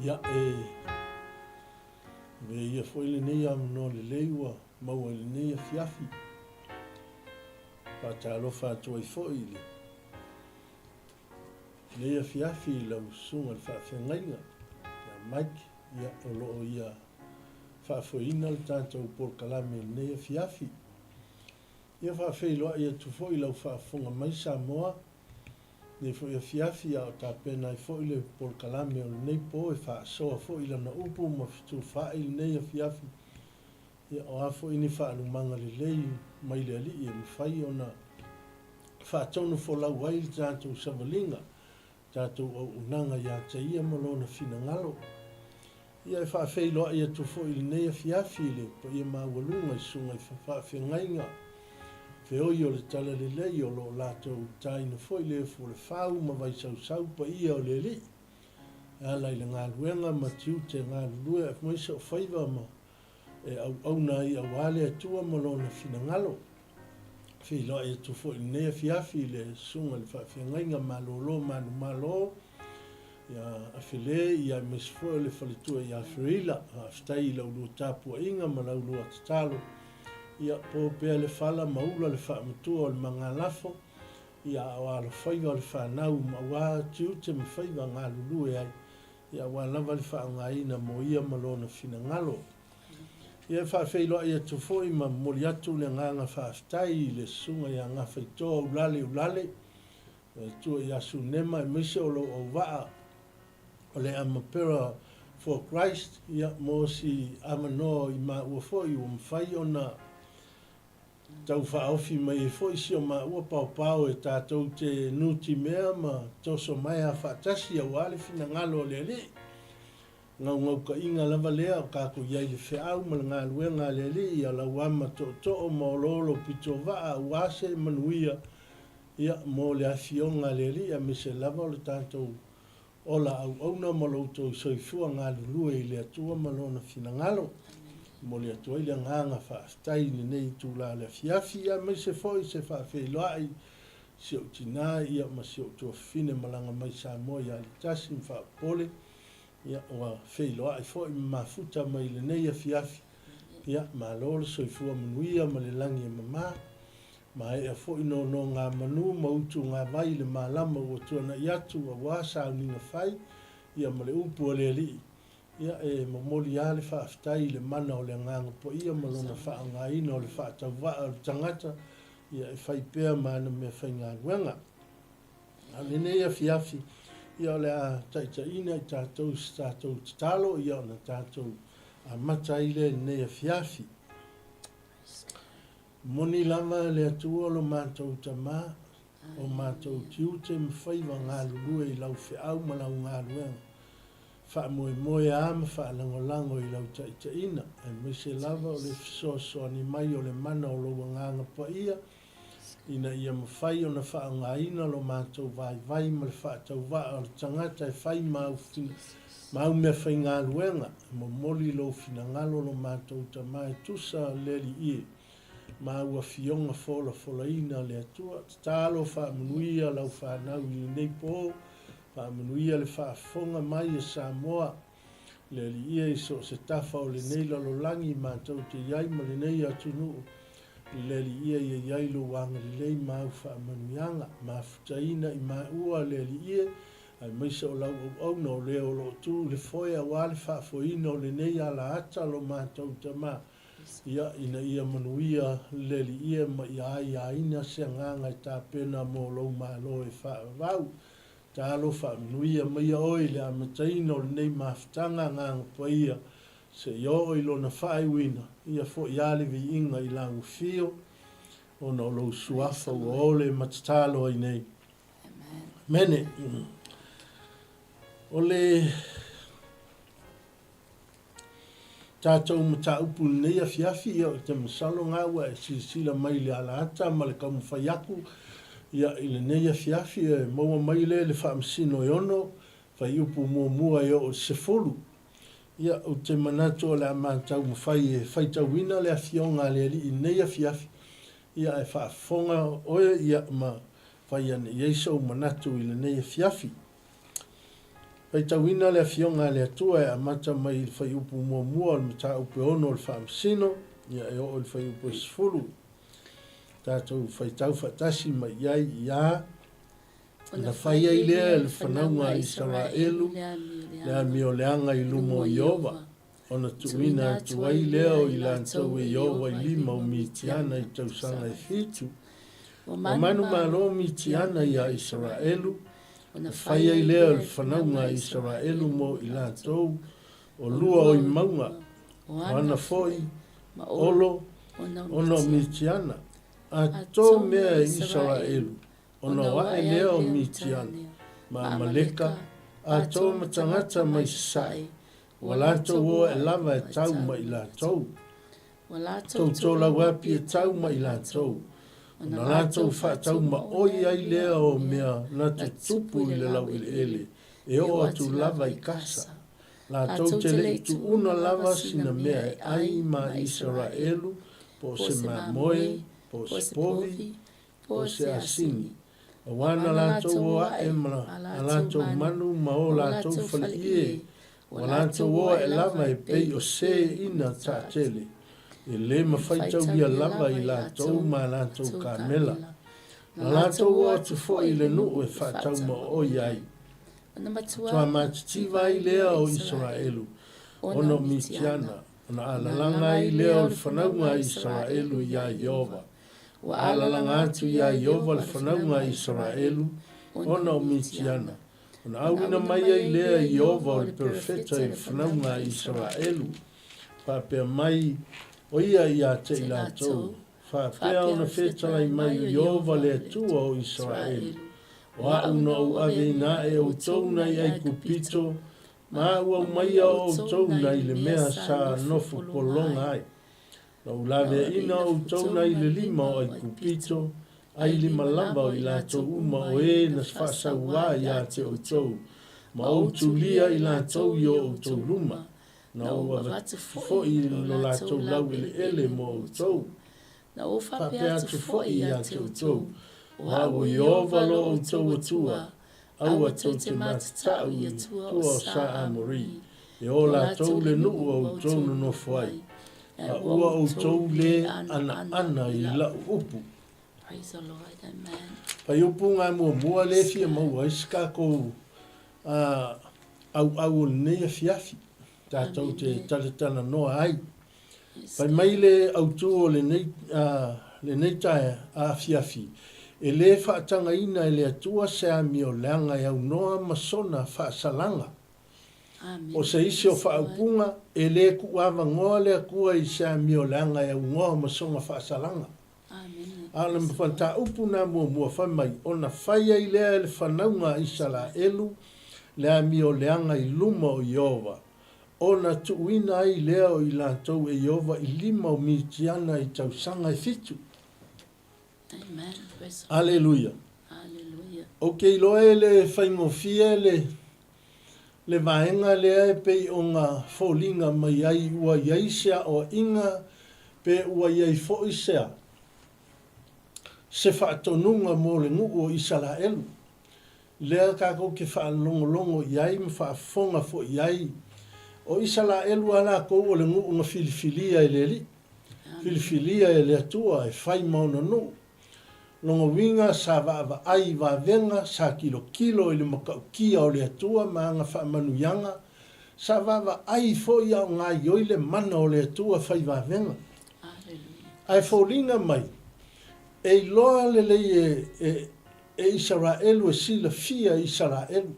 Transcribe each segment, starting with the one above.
Ia, e avea ia foi lenei avanoa lelei ua maua i lenei afiafi. Faatalofa atu ai foi i lenei afiafi i lau Susuga i le Faafeagaiga ia Mike, ia, o lo o ia faafoeina le tatou polokalame i lenei afiafi. Ia faafeiloai atu foi i lau faafofoga mai Samoa, lenei foi afiafi a o tapena ai foi le polokalame o lenei po e faasoa foi lana upu ma fetufaai lenei afiafi. Ia, o a foi ni faalumaga lelei mai le Alii e mafai ona faatonufolau ai le tatou savaliga, tatou auaunaga ia te Ia ma Lona finagalo. Ia, e faafeiloai atu foi i lenei afiafi i le paia maualuga i susuga i faafeagaiga feoi o le Talalelei o lo o latou taina foi le efu o le fau ma vaisausau paia o le Alii e ala i le galuega ma tiute galulue aemaise o faiva ma e auauna ai aua le Atua ma Lona finagalo. Feiloai atu foi i lenei afiafi i le Susuga i le Faafeagaiga Malolo Manumalo ia Afele ia aemaise foi o le faletua ia Fereila. Faafetai i la ulua tapuaiga ma la ulua tatalo. Ia po pea le fala ma ula le faamatua o le magalafo ia a o alofaiva o le fanau ma aua tiute ma faiva galulue ai ia aua lava le faaaogaina mo ia ma lona finagalo. Ia e faafeiloai atu foi ma momoli atu le agaga faafetai i le Susuga ia Gafaitoa Ulale Ulale, le Atua ia Sunema aemaise o lou auvaa o le Amapera for Christ, ia mo si avanoa i maua foi ua mafai ona Tau faaofi mai ai foi si o maua paopao e tatou te nutimea ma toso maea faatasi aua le finagalo o le Alii. Gaugaukaʻiga lava lea o tatou i ai i le feau ma le galuega a le Alii ia lauama tootoo ma oloolo pitovaa aua se manuia ia mo le afioga a le Alii aemaise lava o le tatou Ola auauna ma lo outou soifua galulue i le Atua ma Lona finagalo. E momoli atu ai le agaga faafetai i lenei itula o le afiafi, aemaise foi se faafeiloai i si ou tina ia ma si ou tuafafine malaga mai Samoa ia Alitasi ma Faapopole, ia ua feiloai foi ma mafuta mai i lenei afiafi. Ia, malo le soifua manuia ma le lagi e mama. Maea foi nonogamanu ma utugavai i le malama ua tuanai atu aua sauniga fai, ia ma le upu a le Alii. Ia e momoli a le faafetai i le mana o le Agaga Paia ma lona faaaogaina o le faatauvaa o le tagata, ia e fai pea ma ana meafaigaluega. A o lenei afiafi, ia o le a taitaiina i tatou i se tatou tatalo, ia ona tatou amata ai lea i lenei afiafi. Moni lava le Atua lo matou Tama, o matou tiute ma faiva galulue i lau feau ma lau galuega, faamoemoe a ma faalagolago i lau taitaiina, aemaise lava o le fesoasoani mai o le mana o lou Agaga Paia, ina ia mafai ona faaaogaina lo matou vaivai ma le faatauvaa o le tagata e fai ma au meafaigaluega, e momoli lou finagalo lo matou Tama e tusa le Alii ma au afioga folafolaina a le Atua. Tatalo faamanuia lau fanau i lenei po, faamanuia le faafofoga mai a Samoa, le Alii e i so o se tafa o lenei lalolagi matou te i ai ma lenei atunuu, le Alii e ia i ai lou agalelei ma au faamanuiaga, mafutaina i maua le Alii e, aemaise o lau auauna o le o lo o tu i le foe aua le faafoeina o lenei alaata lo matou Tama, ia, ina ia manuia le Alii e ma ia aiaina se agaga e tapena mo lou Malo e faavavau. Talofa, manuia maia oe i le amataina o lenei mafutaga Agaga Paia, seia oo i lona faaiuina, ia foi a le viiga i lau afio, ona o lou suafa ua ole ma tatalo ai nei. Amene. O le tatou mataupu i lenei afiafi, ia, ou te masalo ga ua e silasila mai i le alaata ma le taumafai atu, ia, i lenei afiafi e maua mai lea i le Faamasino e 6, fuaiupu muamua e oo i le 10. Ia, ou te manatu o le a ma taumafai e faitauina le Afioga a le Alii i lenei afiafi, ia, ae faafofoga oe, ia, ma fai ane i ai sou manatu i lenei afiafi. Faitauina le Afioga a le Atua e amata mai i le fuaiupu muamua o le mataupu e ono o le Faamasino, ia e oo i le fuaiupu e 10. Tatou faitau faatasi mai i ai ia. Ona fai ai lea e le fanauga a Isaraelu le amioleaga i luma o Ieova, ona tuuina atu ai lea o i latou e Ieova i lima o Mitiana i tausaga e fitu. Ua manumalo Mitiana iā Isaraelu, ona fai ai lea o le fanauga a Isaraelu mo i latou o lua o i mauga, o Ana foi, ma Olo, ona o Mitiana, a to mea e Isaraelu, Ona o ae lea o Mitiana, ma Amaleka, atoa ma tagata mai Sasae, ua latou o ae lava e tau ma i latou. Tou tolau api e tau ma i latou, ona latou faatau maoi ai lea o mea na tutupu i le laueleele e oo atu lava i Kasa. Latou te le i tuuna lava sina mea e ai ma Isaraelu, po o se mamoe, po o se povi, po o se asini, auā na latou o aʻe ma a latou manu ma o latou faleʻie, ua latou o aʻe lava e pei o se ina taatele, e lē mafaitaulia lava i latou ma a latou kamela. Na latou o atu foi i le nuu e faataumaoi ai. Matua matitiva ai lea o Isaraelu ona o Mitiana, ona alalaga ai lea o le fanauga a Isaraelu iā Ieova. Ua alalaga atu iā Ieova le fanauga a Isaraelu ona o Mitiana, ona auina mai ai lea e Ieova o le perofeta i le fanauga a Isaraelu, faapea mai o ia ia te i latou, Faapea ona fetalai mai o Ieova le Atua o Isaraelu, O aʻu na ou aveina aʻe outou nai Aikupito, ma aʻu aumaia o outou nai le mea sa nofo pologa ai. Na ou laveaina outou nai le lima o Aikupito, ai lima lava o i latou uma o e na faasauā iā te outou, ma ou tulia i latou i o outou luma, na ou avatu foi i lo latou laueleele mo outou. Faapea atu foi iā te outou, O au o Ieova lo outou Atua, Aua tou te matatau i tua o sa Amori, e o latou le nuu a outou nonofo ai, a ua outou le anaana i la'u upu. Faiupu ga muamua lea e fia maua ai se tatou auau o lenei afiafi tatou te talatalanoa ai. Fai mai le autū o lenei, lenei taea, afiafi, e lē faatagaina e le Atua se amioleaga e aunoa ma sona faasalaga. O se isi o faaupuga, e lē kuuavanoa le Atua i se amioleaga e aunoa ma sona faasalaga. A o le mataupu na muamua, fai mai, ona fai ai lea e le fanauga a Isaraelu le amioleaga i luma o Ieova, Ona tuuina ai lea o i latou e Ieova i lima o Mitiana i tausaga e fitu. Aleluia. Ou te iloa e le faigofie le, le vaega lea e pei ona foliga mai ai ua i ai se aoaiga pe ua i ai foi se a, se faatonuga mo le nuu o Isaraelu. Lea tatou te faalogologo i ai ma faafofoga foi i ai. O Isalaelu a latou o le nuu na filifilia e le Alii, filifilia e le Atua e fai ma ona nuu. Lona uiga sa vaavaai i vavega, sa tilotilo i le matautia o le Atua ma ana faamanuiaga, sa vaavaai foi a o gaioi le mana o le Atua fai vavega. Ae foliga mai, e iloa lelei e, e, e Isaraelu e silafia e Isaraelu.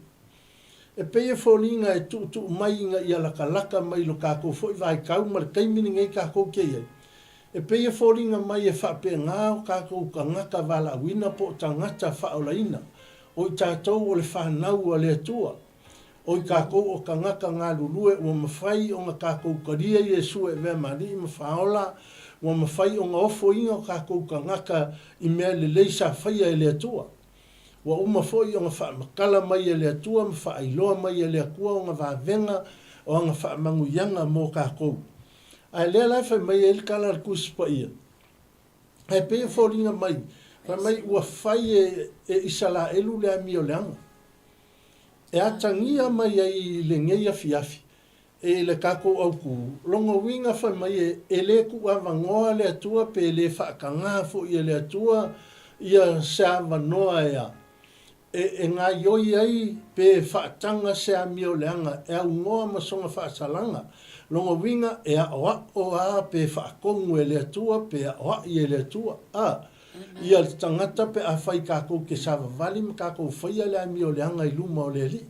E pei e foliga e tuutuu mai ina ia latalata mai i lo tatou foi vaitau ma le taimi lenei tatou te i ai. E pei e foliga mai e faapena o tatou tagata valaauina po o tagata faaolaina, o i tatou o le fanau a le Atua, o i tatou o tagata galulue ua mafai ona tatou talia Iesu e avea ma Alii ma Faaola, ua mafai ona ofoina o tatou tagata i mea lelei sa faia e le Atua. Ua uma foi ona faamatala mai e le Atua ma faailoa mai e le Atua ona vavega o ana faamanuiaga mo tatou. Ae lea la e fai mai ai le tala a le Tusi Paia, ae pei e foliga mai, fai mai ua fai e Isalaelu le amioleaga. E atagia mai ai i lenei afiafi, e le tatou autū, lona uiga fai mai e, e le tuuavanoa le Atua pe le faatagā foi e le Atua ia se avanoa e a, e, e gaioi ai pe faataga se amioleaga e aunoa ma sona faasalaga. Lona uiga e aoao a pe faatonu e le Atua pe aoai e le Atua, a, ia le tagata pe afai tatou te savavali ma tatou faia le amioleaga i luma o le Alii.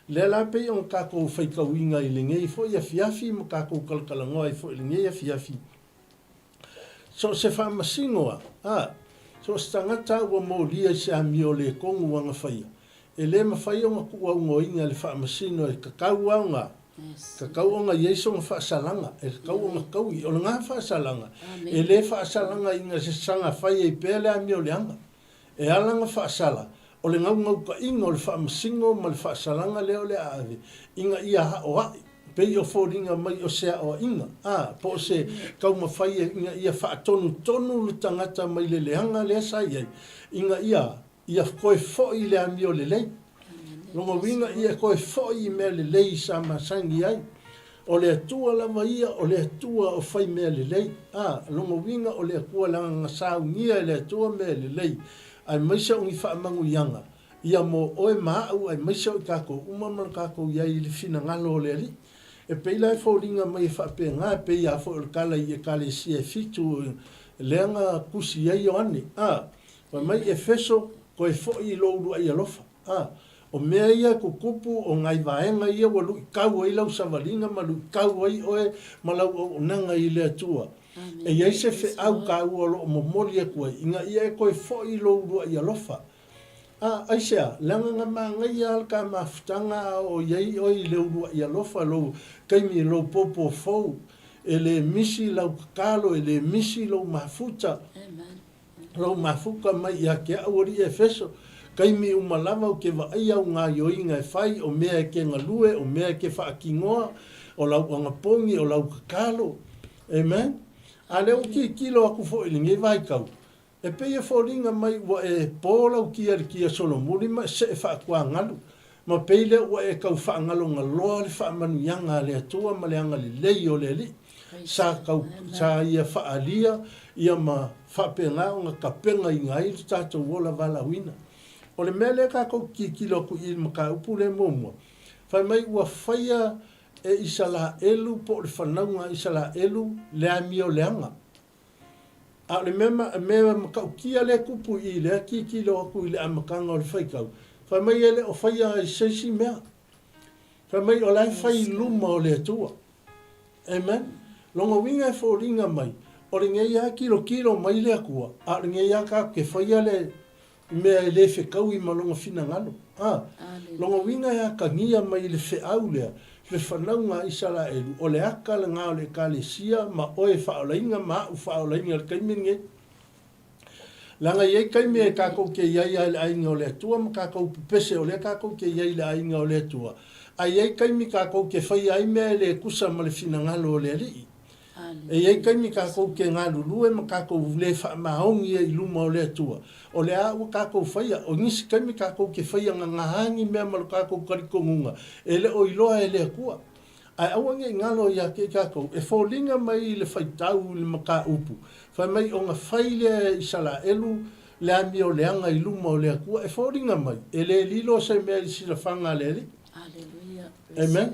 Lea la pei ona tatou faitauina i lenei foi afiafi ma tatou talatalanoa ai foi i lenei afiafi, so o se faamasino a, a, so o se tagata a ua molia i se amio le tonu ua na faia, e le mafai ona tuuaunoaina e le faamasino e tatau a ona, tatau ona i ai sona faasalaga, e tatau ona taui. O lena faasalaga, e le faasalagaina se saga fai ai pea le amio leaga. E ala ona faasala, o le naunautaiga o le faamasino ma le faasalaga lea o le a ave, ina ia aoai, pei o foliga mai o se aoaiga, a, po o se taumafai ina ia faatonutonu le tagata mai le leaga lea sa i ai, ina ia, ia toe foi i le amio lelei. Lona uiga, ia toe foi i mea lelei sa masani ai. O le Atua lava ia, o le Atua o fai mea lelei. A, lona uiga o le Atua leaga na saunia e le Atua mea lelei, aemaise o ni faamanuiaga, ia mo oe ma a'u aemaise o i tatou uma ma le tatou i ai i le finagalo o le Alii. E pei la e foliga mai e faapena, e pei lava foi o le tala i Ekalesia e fitu lea na tusi ai Ioane, a, fai mai, Efeso, toe foi i lou uluai alofa. A, o mea ia e tutupu, o nai vaega ia ua luitau ai lau savaliga ma luitau ai oe ma lau auaunaga i le Atua. E i ai se feau taua o lo o momoli atu ai, ina ia e toe foi i lou uluai alofa. A, aisea? Leaga na manaia lava le ta mafutaga a o i ai oe i le uluai alofa, lou taimi i lou popo fou. E le misi lau tatalo, e le misi lou mafuta. Lou mafuta mai ia te a'u alii Efeso, taimi uma lava ou te vaaia au gaioiga e fai, o mea e te galue, o mea e te faatinoa, o lau anapogi, o lau tatalo. Amen. A lea ua tilotilo atu foi i lenei vaitau, e pei e foliga mai ua e po lau kia i le kia solomuli ma e see faatuagalu, ma pei lea ua e tau faagalogaloa le faamanuiaga a le Atua ma le agalelei o le Alii. Sa tau, sa ia faaalia ia ma faapena ona tapenaina ai lo tatou ola valaauina. O le mea lea tatou te tilotilo atu i i le mataupu lea muamua, fai mai ua faia e Isalaelu po o le fanauga a Isalaelu le amioleaga. A o le mea, mea matautia lea e tupu i i lea tilotilo atu i le amataga o le faitau, fai mai e le o faia i se isi mea. Fai mai o la e fai i luma o le Atua. Amen. Lona uiga e foliga mai, o lenei lava tilotilo mai le Atua, a o lenei lava tatou te faia le mea e le fetaui ma Lona finagalo. A. Lona uiga e atagia mai i le feau lea, le fanauga a Isaraelu, o le aka lena o le Ekalesia ma oe faaolaina ma a'u faaolaina i le taimi lenei. Leaga e i ai taimi e tatou te i ai lava i le aiga o le Atua ma tatou pepese o lea tatou te i ai i le aiga o le Atua, ae i ai taimi tatou te faia ai mea e le tusa ma le finagalo o le Alii. E i ai taimi tatou te galulue ma tatou le faamaoni ai i luma o le Atua, o lea ua tatou faia. O nisi taimi tatou te faia gagā ni mea ma lo tatou talitonuga e le o iloa e le Atua. Ae aua ne i galo ia te i tatou, e foliga mai i le faitau i le mataupu, fai mai ona fai lea e Isaraelu le amioleaga i luma o le Atua, e foliga mai, e le lilo se mea i le silafaga a le Alii. Amen.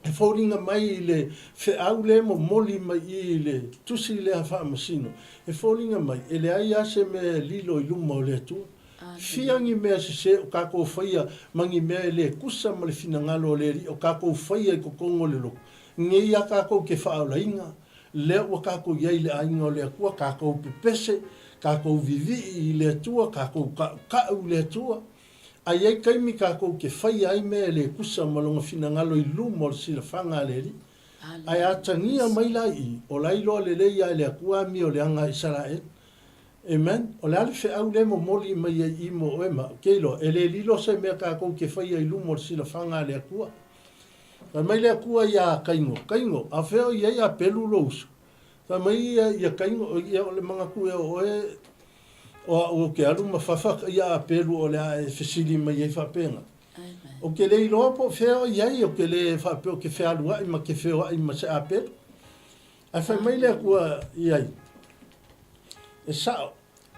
E foliga mai i le feau lea e momoli mai i i le tusi lea faamasino, e foliga mai, e leai lava se mea e lilo i luma o le Atua. Fia ni mea sese o takou faia ma ni mea e le tusa ma le finagalo o le Alii o takou faia i totonu o le lotu, nei a takou te faaolaina, lea ua takou i ai i le aiga o le Atua, takou pepese, takou vivii i le Atua, takou kaukau i le Atua. A i ai taimi takou te faia ai mea e le tusa ma Lona finagalo i luma o le silafaga a le Alii. Ae atagia mai la i i, o la iloa lelei a e le Atua amio leaga a Isaraelu. Amen. O le a le feau lea e momoli mai ai i mo oe ma au? Ke iloa, e le lilo se mea takou te faia i luma o le silafaga a le Atua. Fai mai le Atua iā Kaino, Kaino, a fea o i ai Apelu lou uso? Fai mai ia ia Kaino, ia o le manatu ea o oe o a'u ou te alu ma fafa ia Apelu o le a e fesili mai ai faapena. Ou te le iloa po o fea o i ai, ou te le faapea ou te fealuai ma te feoai ma se apelu. Ae fai mai le Atua i ai, E sao,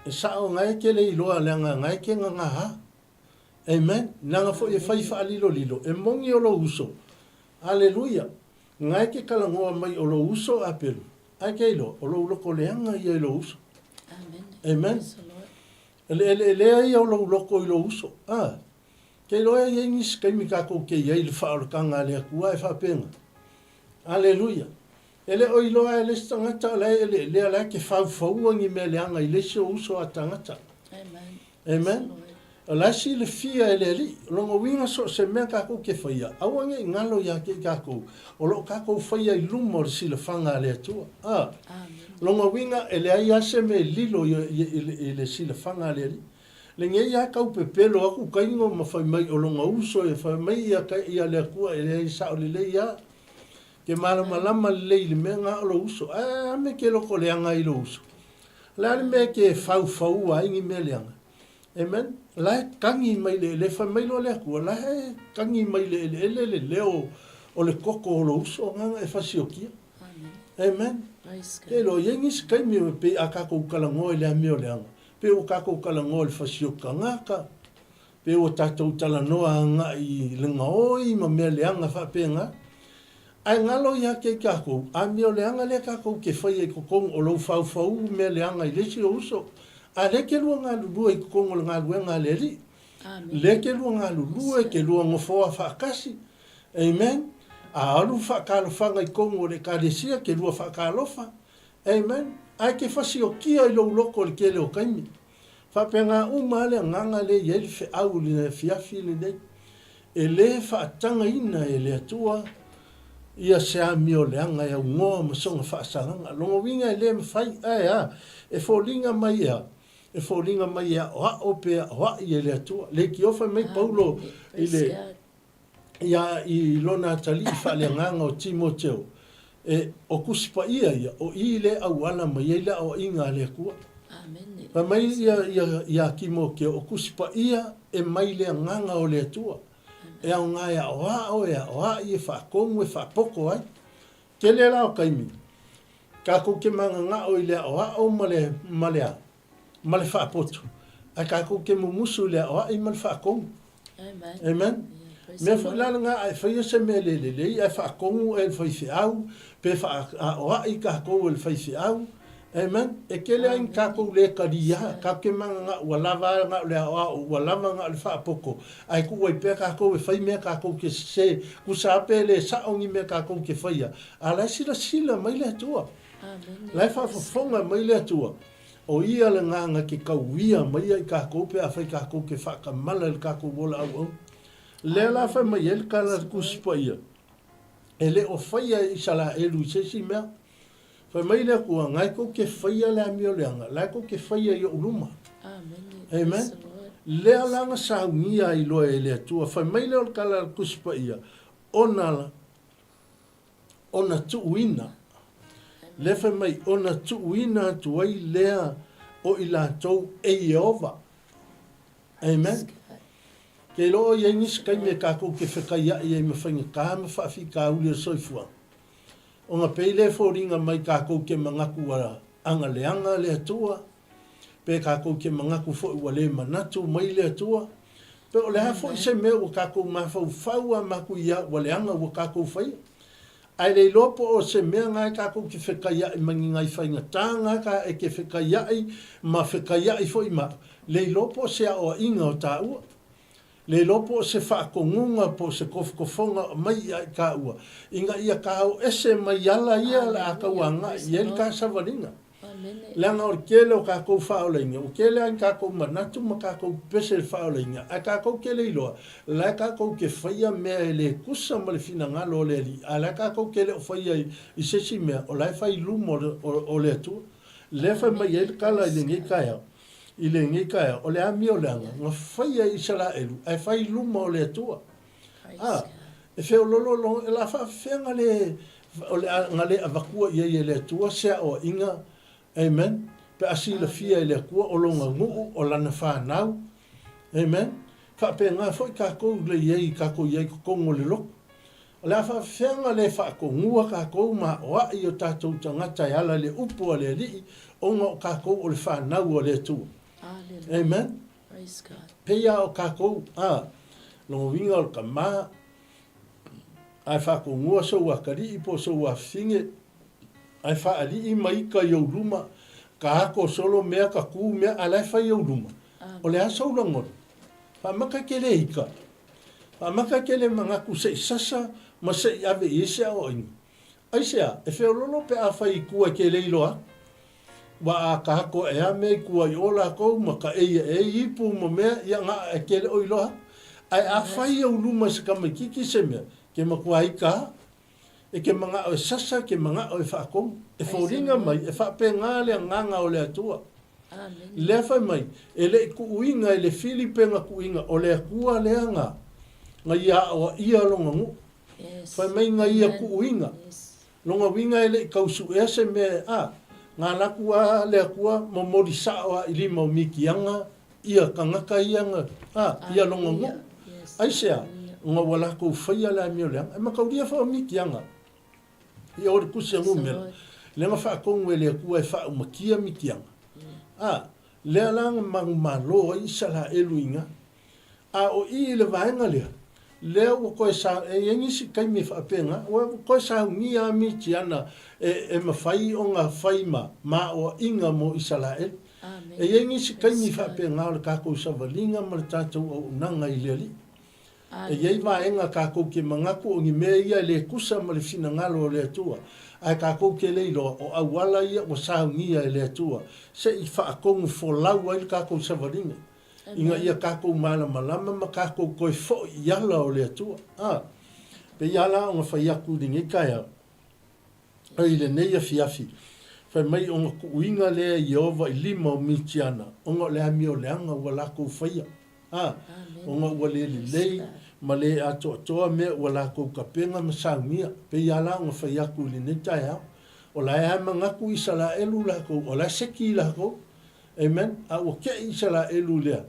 e sao na e te le iloa leaga na e te gagā. Amen. Leaga foi e fai faalilolilo, e moni o lou uso. Aleluia. Na e te talanoa mai o lou uso apelu, ae te iloa, o lou loko leaga ia i lou uso. Amen. O le eleelea ia o lou loko i lou uso. A, te iloa e i ai nisi taimi tatou te i ai i le faaolataga a le Atua e faapena. Aleluia. E le o iloa e le isi tagata o la e eleelea, o la e te faufaua ni mea leaga i le isi o uso a tagata. Amen. Amen. O la e silafia e le Alii. O lona uiga so o se mea tatou te faia, aua ne i galo ia te i tatou, o lo o tatou faia i luma o le silafaga a le Atua. A. O lona uiga e leai lava se mea e lilo i le silafaga a le Alii. Lenei lava tau pepelo atu taino ma fai mai o lona uso e fai mai ia le Atua e leai sao lelei lava. Ke malamalama lelei i le mea na o lou uso. Ae a mea ke loko leaga ai lou uso? O le a le mea e te faufaua ai ni mea leaga? Amen. O la e tagi mai le ele, fai mai loa le Atua, o la e tagi mai le eleele le leo o le koko o lou uso, agaga e fasiokia. Amen. Ke iloa, i ai nisi taimi e pei a tatou talanoa i le amio leaga, pei ua tatou talanoa i le fasioki tagata, pei ua tatou talanoa agai i le gaoi ma mea leaga faapena. Ae galo ia te i tatou, amio leaga lea tatou te faia i totonu o lou faufau mea leaga i le isi ou uso. A lea te lua galulue i totonu o le galuega a le Alii. Lea te lua galulue, te lua nofoa faatasi. Amen. A alu faatalofaga i totonu o le Ekalesia, te lua faatalofa. Amen. Ae te fasiokia i lou loto i le tele o taimi. Faapena uma lava le agaga lea e i ai le feau i le afiafi lenei. E le faatagaina e le Atua ia se amio leaga e aunoa ma sona faasalaga. Lona uiga e le mafai, ae a? E foliga mai e a? E foliga mai e aoao pe aoai e le Atua. Leitio fai mai Paulo i le ia i lona atalii faaleagaga o Timoteo, e, o Tusi Paia ia, o i le auala mai ai le aoaiga a le Atua. Fai mai ia, ia, iā Timoteo, o Tusi Paia e mai le agaga o le Atua, e aoga e aoao, e aoai, e faatonu, e faapoto ai. Tele la o taimi, tatou te mananao i le aoao ma le, ma le a? ma le faapoto, ae tatou te mumusu i le aoai ma le faatonu. Amen. Mea foi la lena, a e faia se mea le lelei ae faatonu e le faifeau, pe faaoai tatou e le faifeau. Amen. E tele ai ni tatou le talia, tatou te mananao ua lava na o le aoao, ua lava na o le faapoto, ae tuu ai pea tatou e fai mea tatou te sese, tusa lava pe le sao ni mea tatou te faia, a la e silasila mai le Atua. La e faafofoga mai le Atua, o Ia le agaga ke kauia mai ia i kakou pe afai kakou ke faakamala i le kakou ola auauna. Lea la fai mai ai le tala a le Tusi Paia, e le o faia e Isalaelu i se isi mea. Fai mai le Atua, Nae kou ke faia le amio leaga, lae kou ke faia i oʻu luma. Amen. Lea la na saunia ai loa e le Atua, fai mai lea o le tala a le Tusi Paia, ona ona tuuina, lea fai mai, ona tuuina atu ai lea o i latou e Ieova. Amen. Ke iloa o i ai nisi taimi e tatou te fekaiaʻi ai ma faigata ma faafitauli o le soifuaga, ona pei lea e foliga mai tatou te manatu ua agaleaga le Atua, Pe tatou te manatu foi ua le manatu mai le Atua, pe o le a foi se mea ua tatou mafaufau a matuia ua leaga ua tatou faia. Ae le iloa po o se mea na e tatou te fekaiaʻi ma ni nai faigata na ta e te fekaiaʻi ma fekaiaʻi foi ma au, le iloa po o se aoaiga o taua. Le iloa po o se faatonuga po o se tofotofoga mai ia i taua, ina ia ta o ese mai ala ia le a tau agai i ai le ta savaliga. Leaga o le tele o tatou faaolaina, ua tele lava ni tatou manatu ma tatou pepese i le faaolaina, ae tatou te le iloa, la e tatou te faia mea e le tusa ma le finagalo o le Alii, a o la e tatou te le o faia i se isi mea, o la e fai i luma o le Atua. Lea e fai mai ai le tala i lenei taeao, i lenei taeao, o le amio leaga na faia e Isaraelu, ae fai i luma o le Atua. A, e feololo, o le a faafefea na le, o le a, na le avatua i ai e le Atua se aoaiga, amen, pe a silafia e le Atua o lona nuu, o lana fanau, amen. Faapena foi tatou le i ai, tatou i ai i totonu o le lotu. O le a faafefea ona le faatonua tatou ma aoai o tatou tagata e ala i le upu a le Alii, ona o tatou o le fanau a le Atua. Amen. Pei lava o tatou, a, lona uiga o le tama, ae faatonua sou atalii po o sou afafine, ae faalii ma ita i ou luma, ka ato solo mea, ka tu mea, a la e fai i ou luma. O le a sou lagona? Faamata e te le ita. Faamata e te le manatu se i sasa ma se i ave i ai se aoaiga. Aisea, e feololo pe a fai i tua e te le iloa atu. Ua a ka ato ae a mea i tua i o lakou ma ka ei ae ai ipu ma mea, ia na e te le o iloa atu. Ae a fai i ou luma e se tamaititi se mea, ke matua ita a. E ke manao e sasa, ke manao e faatonu. E foliga mai, e faapena le agaga o le Atua. Lea fai mai, e le i kuuina e le fili pe na kuuina, o le Atua lea na, na ia aoaia lona nuu. Fai mai na ia kuuina. Lona uiga e le i tau suea se mea, a, na alu atu a le Atua momoli sao a i lima o Mitiana ia tagata ia na, a, ia lona nuu. Aisea? Ona ua latou faia le amio leaga. E mataulia foi o Mitiana i o le Tusi a Numera, lea na faatonu e le Atua e faaumatia Mitiana. A, lea la na manumalo ai Isaraelu i ina. A o i i le vaega lea, lea ua toe sa, e i ai nisi taimi e faapena, ua toe saunia lava Mitiana e, e mafai ona fai ma, ma aoaiga mo Isaraelu. E i ai nisi taimi faapena o le tatou savaliga ma le tatou auaunaga i le Alii. E i ai vaega tatou te manatu o ni mea ia e le tusa ma le finagalo o le Atua, ae tatou te le iloa o auala ia ua saunia e le Atua se i faatonu folau ai le tatou savaliga, ina ia tatou malamalama ma tatou toe foi i ala o le Atua. A, pei lava la ona fai atu i lenei taeao, i lenei afiafi, fai mai ona tuuina lea e Ieova i lima o Mitiana, ona o le amio leaga ua latou faia, a, ona ua le lelei ma le atoatoa mea ua latou tapena ma saunia. Pei lava la ona fai atu i lenei taeao, o la e lava e manatu Isaraelu latou, o la e seki latou. Amen. A ua kei Isaraelu lea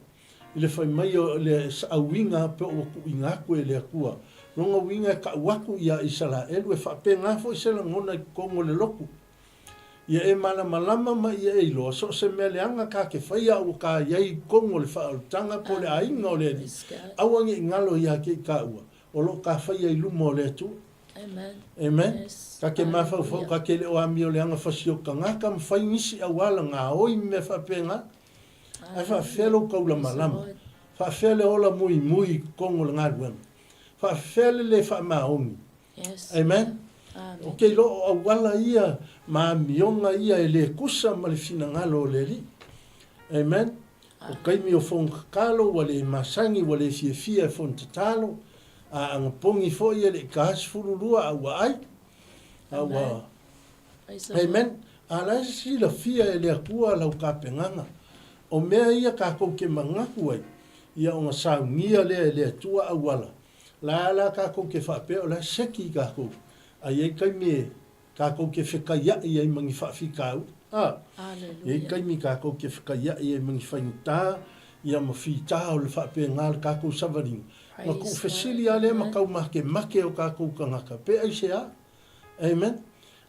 i le fai mai o le saauiga pe ua tuuina atu e le Atua. Lona uiga e tau atu ia Isaraelu e faapena foi se lagona i totonu o le lotu. Ia e malamalama ma ia e iloa so o se mea leaga ka te faia a ua ka i ai i totonu o le faaolataga po o le aiga o le Alii. Aua ne i galo ia te i taua o lo o ka faia i luma o le Atua. Amen. Amen. Ka te mafaufau ka te le o amio leaga fasiotagaka ma fai nisi auala gaoi ma mea faapena. Ae faafefea lou taulamalama? Faafefea le ola muimui i totonu o le galuega? Faafefea le le faamaoni? Amen. Ou te iloa o auala ia ma amioga ia e le tusa ma le finagalo o le Alii. Amen. O taimi o fono tatalo ua le masani, ua le fiafia e fono tatalo, a anapogi foi e le i ta 12 a ua ai. A ua Amen. A la e silafia e le Atua lau tapenaga. O mea ia tatou te manatu ai, ia ona saunia lea e le Atua auala. La la tatou te faapea o la e seki tatou. A i ai taimi e tatou te fekaiaʻi ai ma ni faafitauli. A i ai taimi tatou te fekaiaʻi ai ma ni faigata, ia ma fita o le faapena le tatou savaliga. Na tuufesili lava lea ma taumakemake o tatou tagata, pe aisea? Amen.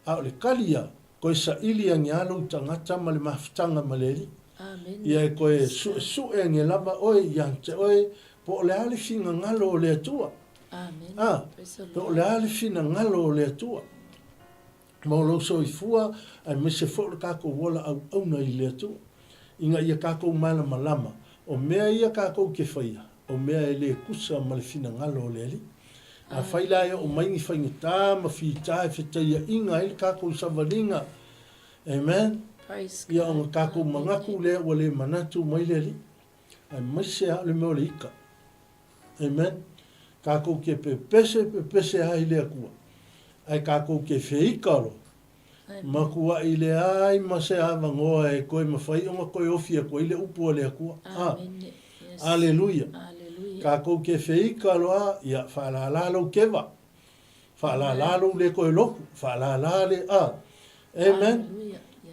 A o le kali ia, toe saili ane lava lou tagata ma le mafutaga ma le Alii. Ia e toe suesue ane lava oe ia te oe po o le a le finagalo o le Atua. A, po o le a le finagalo o le Atua mo lou soifua aemaise foi o le tatou ola auauna i le Atua, ina ia tatou malamalama o mea ia tatou te faia, o mea e le tusa ma le finagalo o le Alii. Afai la e oo mai ni faigata ma fita e fetaiaʻiga ai le tatou savaliga, amen, ia ona tatou manatu lea ua le manatu mai le Alii, aemaise lava o le mea o le ika. Amen. Tatou te pepese, pepese lava i le Atua, ae tatou te feika loa Matuaʻi leai ma se avanoa e toe mafai ona toe ofi atu ai le upu a le Atua. A. Aleluia. Tatou te feika loa, ia, faalala lou keva. Faalala lou le toe lotu. Faalala le, a. Amen.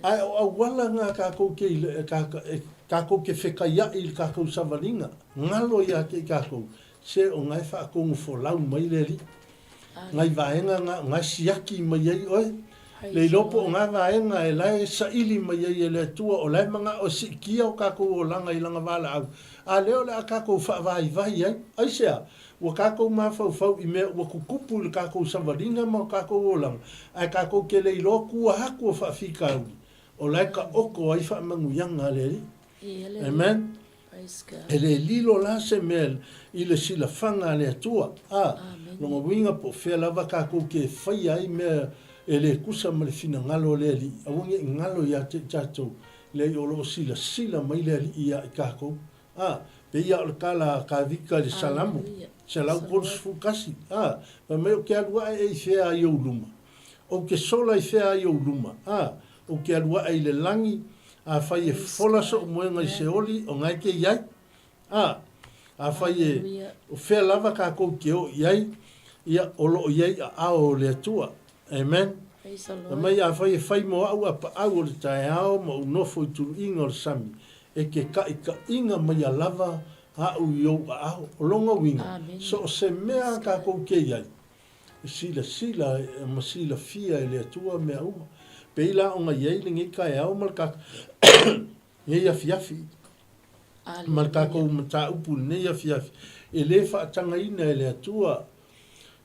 Ae o auala na tatou te, e, Kākou ke fekaiaʻi i le kākou savaliga, galo ia te i kākou, se o ngae faatonu folau mai le Alii. Ngai vaega nga o ngae siaki mai ai oe. Le iloa po o nga vaega e lae saili mai ai e le Atua o lae manao e siitia o kākou olaga i lana valaau, a lea o le a kākou faavaivai ai. Aisea? Ua kākou mafaufau i mea ua tutupu i le kākou savaliga ma o kākou olaga, ae kākou ke le iloa kua atu o faafitauli, o lae ka oko ai faamanuiaga a le Alii. Amen. E le lilo la se mea i le silafaga a le Atua. A, lona uiga po o fea lava kākou ke faia ai mea e le tusa ma le finagalo o le Alii, aua ne i galo ia te i tatou, leai o lo o silasila mai le Alii ia i kākou. A, pei a o le tala a Kavika i le Salamo, 131, a, fai mai ou te alu ae e i fea ai ou luma? Ou te sola i fea ai ou luma? A, ou te alu ae i le lagi, afai e fola soʻu moega i Seoli, o na e te i ai? A, afai e, o fea lava kākou ke o i ai, ia, o lo o i ai aao o le Atua. Amen. Fai mai, afai e fai mo aʻu a paʻau o le taeao ma ou nofo i tuluʻiga o le sami, e ke kaʻikaʻiga mai a lava aʻu i ou aao. O lona uiga, so o se mea a kākou ke i ai, e silasila ma silafia e le Atua mea uma. Pei la ona i ai lenei taeao ma le nei afiafi, ma le kākou mataupu i lenei afiafi, e le faatagaina e le Atua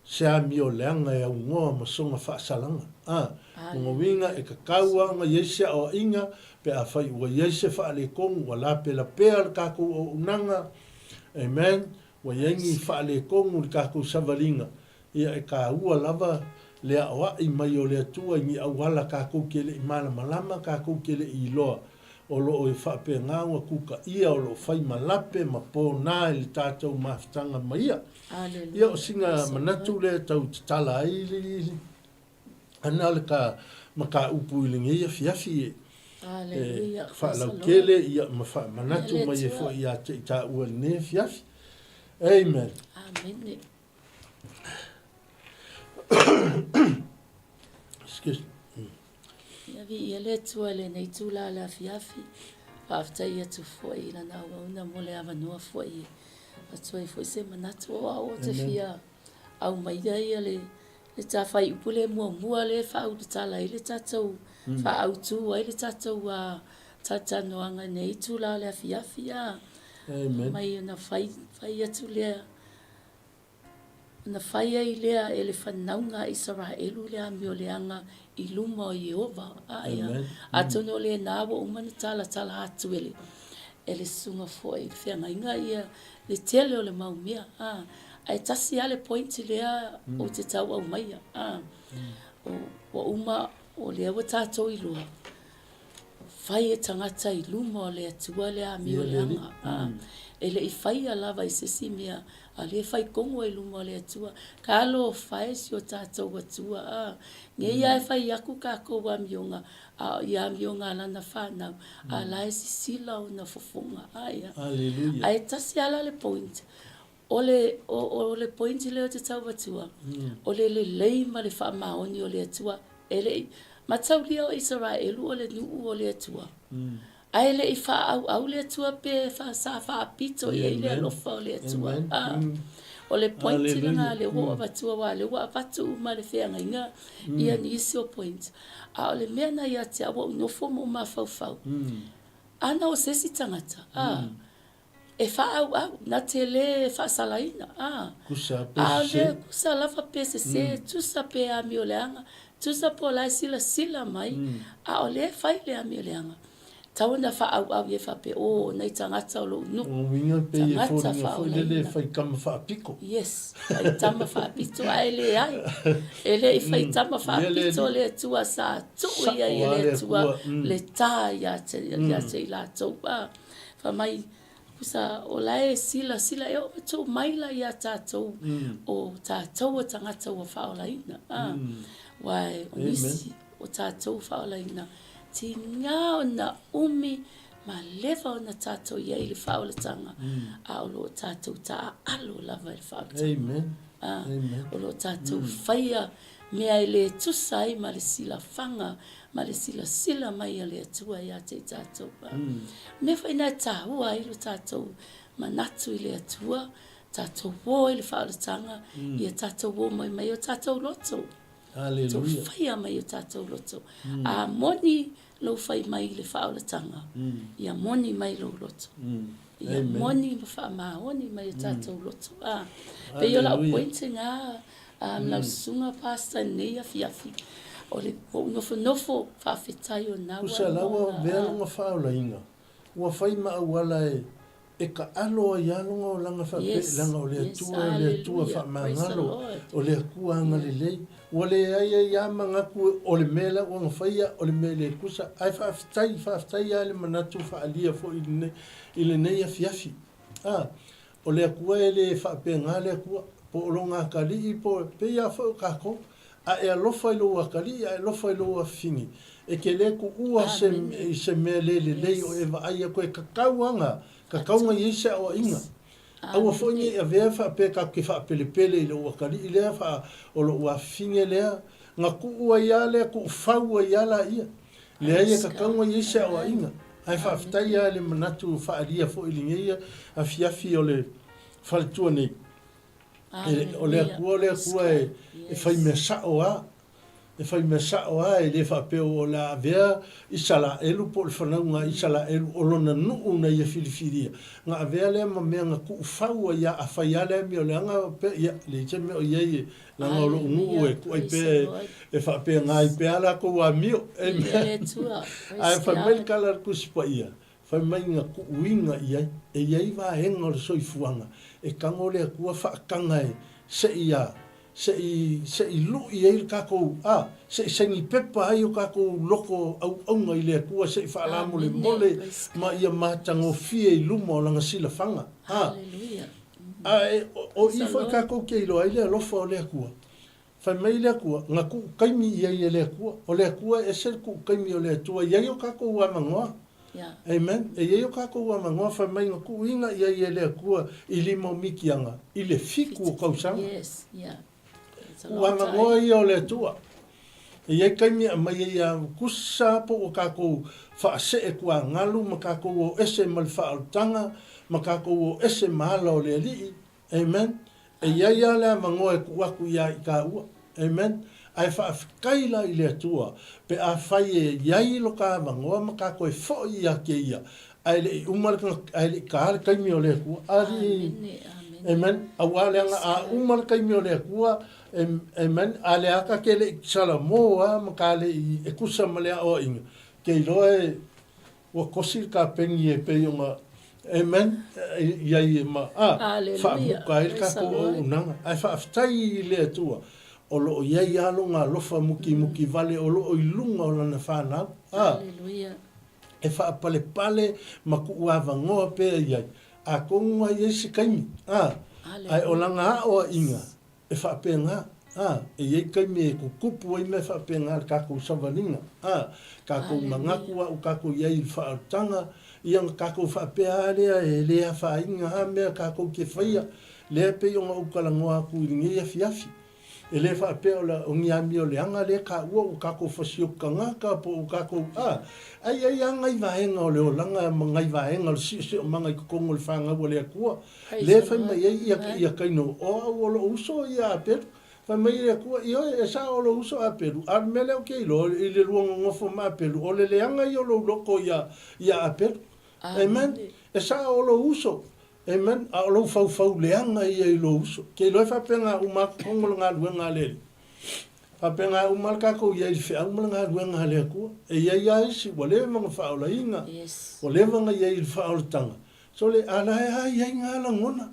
se amio leaga e aunoa ma sona faasalaga. A, lona uiga e tatau lava ona i ai se aoaiga pe afai ua i ai se faaletonu ua lapelapea le kākou auaunaga, amen, ua i ai ni faaletonu i le kākou savaliga, ia e kāua lava le aoaʻi mai o le Atua i ni auala kākou ke leʻi malamalama, kākou ke leʻi iloa. O lo o e faapena ona kūkaʻia o lo o fai ma lape ma pōnā i le tātou mafutaga ma ia. Ia o sina manatu lea e tau tatala ai le ana le ka mataupu i lenei afiafi e faalautele ia ma faamanatu mai ai foi ia te i taua i lenei afiafi. Amen. Amene. Excuse me. Ia viia le Atua i lenei itula o le afiafi. Faafetai atu foi i lana auauna mo le avanoa foi e avatu ai foi se manatu. O au ou te fia aumaia ia le le ta fuaiupu lea muamua lea e faaulutala ai le tatou, faaautu ai le tatou talatalanoaga i lenei itula o le afiafi. Mai ona fai fai atu lea Ona fai ai lea e le fanauga a Isaraelu le amioleaga i luma o Ieova. A ia, atonu o lena ua uma ona talatala atu e le, e le susuga foi i le feagaiga ia le tele o le mau mea. A, ae tasi lava le point lea ou te tau aumaia. A, ua uma, o lea ua tatou iloa, Fai e tagata i luma o le Atua le amioleaga, a e le i faia lava i se isi mea, a lea e fai kogo i luma o le Atua. Talofa e si o tatou Atua, a nei lava e fai aku kakou amioga, a o ia amioga a lana fanau, a la e sisila ona fofoga. Ae ae tasi lava la le point, O le, o, o le point lea ou te tau avatua, o le lelei ma le faamaoni o le Atua. E le i, mataulia o Isaraelu o le nuu o le Atua. Ae le i faaauau le Atua pe fa, sa faapito i ai le alofa o le Atua. A, o le point lena lea ua ou avatua, aua o lea ua avatu uma le feagaiga ia nisi o point. A o le mea na ia te au ua ou nofo ma ou mafaufau, ana o se isi tagata, a, E faaauau, na te lē faasalaina, ā. Tusa pe sesē. ʻaʻole, tusa lava pe sesē, tusa pe amioleaga, tusa po o la e silasila mai, ʻaʻole e fai le amioleaga. Tau ona faaauau ia faapea, oh, nai tagata o loʻu nuu, Lona uiga pei e tagata foliga foi lele faaolaina. fai tama faapito. Yes, fai tama faapito, ae leai, e le i fai tama Ia le faapito alii. le Atua, sa tuu Saʻo i ai e lava le le Atua Atua. le tā ia te, ia te i latou, ā. Fai mai, Kusa, o la e silasila, e oo ma tuu mai la iā tatou, o tatou o tagata ua faaolaina. A, aua o nisi o tatou ua faaolaina, tiga ona umi ma leva ona tatou i ai i le faaolataga, a o lo o tatou taaalo lava i le faaolataga. A, o lo o tatou faia mea e le tusa ai ma le silafaga ma le silasila mai a le Atua ia te i tatou. O mea foi na e taua ai lo tatou manatu i le Atua, tatou o i le faaolataga, ia tatou o mai mai o tatou loto. Tou faia mai o tatou loto. A moni lou fai mai i le faaolataga, ia moni mai lou loto. Ia moni ma faamaoni mai o tatou loto. A, pei o lau point lena, lau susuga Pastor i lenei afiafi, o le, ua ou nofonofo, faafetai o lena ua. Tusa la ua avea lona faaolaina, ua fai ma auala e E taalo ai lava lona olaga faapea, leaga o le Atua o le Atua faamagalo, o le Atua agalelei. Ua leai ai lava manatu o le mea la ua na faia o le mea le tusa, ae faafetai, faafetai lava i le manatu faaalia foi i lenei afiafi. A, o le Atua e le faapena le Atua, po o lona atalii po o, pei lava foi o tatou. A e alofa i lou atalii, a e alofa i lou afafine, e te le tuua se, i se mea le lelei o e vaai atu e tatau ana, tatau ona i ai se aoaiga. Aua foi ne i avea faapea tatou te faapelepele i lou atalii lea, faa, o lou afafine lea, na tuu ai lava lea, tuufau ai lava laia. Leai, e tatau ona i ai se aoaiga. Ae faafetai lava i le manatu faaalia foi i lenei afiafi o le faletua nei. O le Atua o le Atua e fai mea sa'o a, e fai mea sa'o a, e le faapea o le a avea Isalaelu po o le fanauga a Isalaelu o lona nuu na ia filifilia, na avea lea ma mea na tuufau ai a, afai a le amio leaga pea, ia, leai se mea o i ai e, leaga o lo'u nuu e kuai pea e faapena ai pea a latou amio. Ae fai mai le tala a le Tusi Paia, Fai mai na tuuina i ai, e i ai vaega o le soifuaga e tago le Atua faataga e se i a, se i, se i lui ai le tatou, a, se i saini pepa ai o tatou loko auauna i le Atua se i faalamolemole ma ia matagofie i luma o Lana silafaga. A, a e, o i foi tatou te iloa ai le alofa o le Atua. Fai mai le Atua, na tuu taimi i ai e le Atua. O le Atua e ese le tuu taimi o le Atua. E i ai o tatou avanoa. Amen. E i ai o tatou avanoa, fai mai na tuuina i ai e le Atua i lima o Mitiana i le fitu o tausaga. Tuu avanoa ia o le Atua. E i ai taimi e aumai ai ia tusa po ua tatou faasee tuagalu ma tatou o ese ma le faaolataga ma tatou o ese ma ala o le Alii. Amen. E i ai lava le avanoa e tuu atu ia i taua. Amen. Ae faafetai la i le Atua pe afai e i ai lo ta avanoa ma ta toe foi ia te Ia, ae le i uma le, ae le i ta le taimi o le Atua. Alii. Amen. Aua leaga a uma le taimi o le Atua, amen, a le ata ke le i salamo a ma ka le i e tusa ma le aoaiga, ke iloa e Ua kosi le kapeni e pei ona Amen i ai e ma a faamuta ai le tatou auaunaga. Ae faafetai i le Atua o lo o i ai lava Lona alofa mukimuki vale o lo o i luga o Lana fanau. A e faapalepale ma tuuavanoa pea i ai. Atonu lava i ai se taimi, a ae o Lana aoaiga E faapena, ā, e i ai taimi e kukupu ai mea faapena i le tatou savaliga, ā, tatou manatu a ua tatou i ai i le faaolataga, ia ona tatou faapea lava lea e le afaina lava mea tatou te faia, lea e pei ona ou talanoa atu i lenei afiafi. E le faapea o le, o ni amio leaga lea taua ua tatou fasioti tagata po o ua tatou, ā, ae i ai lava nai vaega o le olaga ma nai vaega o le siosiomaga i totonu o le fanau a le Atua Lea e fai mai ai ia, ia Kaino, o au o lou uso ia Apelu. Fai mai le Atua, Ioe, e sao o lou uso Apelu, a o le mea lea ou te iloa, i le lua nonofo ma Apelu, o le leaga ia o lou loto ia, ia Apelu. Amen. E sao o lou uso. Amen. A o lou faufau leaga ia i lou uso. Ke iloa e faapena uma atu tonu le galuega a le Alii. Faapena uma le tatou i ai i le feau ma le galuega a le Atua. E i ai lava isi ua leva ona faaolaina, ua leva ona i ai i le faaolataga, Sole, a la e a i ai ngā lagona.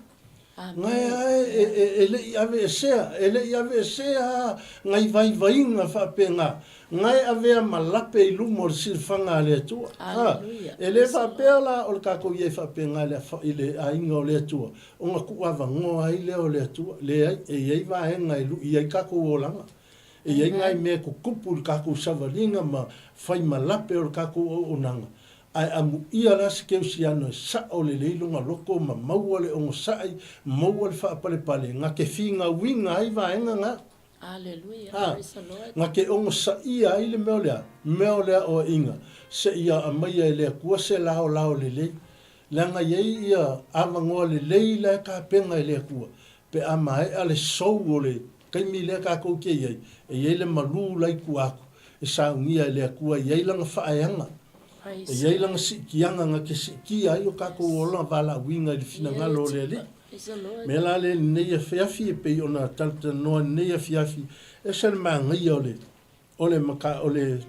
Nga e a e, e, e le i aveesea, e le i aveesea ngai vaivaiga faapena, nga e avea ma lape i luma o le silafaga a le Atua. A, e le faapea la o le tatou i ai faapena i le, i le aiga o le Atua, ona tuuavanoa ai lea o le Atua. Leai, e i ai vaega e lui ai tatou olaga. E i ai ngai mea e tutupu i le tatou savaliga ma fai ma lape o le tatou auaunaga, Ae amuia la se kerisiano e sa'o lelei lona loto ma maua le onosai, maua le faapalepale, na te figauina ai vaega na. Aleluia, Ha, praise the Lord. na ke onosaʻia ai le mea o le a? Mea o le aʻoaʻiga, seia aumaia e le Akua se laolao lelei. Leaga i ai ia avanoa lelei la e kapena e le Akua, pe a maea le sou o le taimi lea tatou te i ai, e i ai le malū la i tua atu, e saunia e le Akua, e i ai lana faaeaga, e Praise i ai lana God. siitiaga na te siitia ai o tatou Yes. ola valaauina i le Viia le finagalo o le Atua. Alii. Praise the Lord. Mea la lea i lenei afiafi e pei ona talatalanoa i lenei afiafi, ese le manaia o le, o le mata, o le,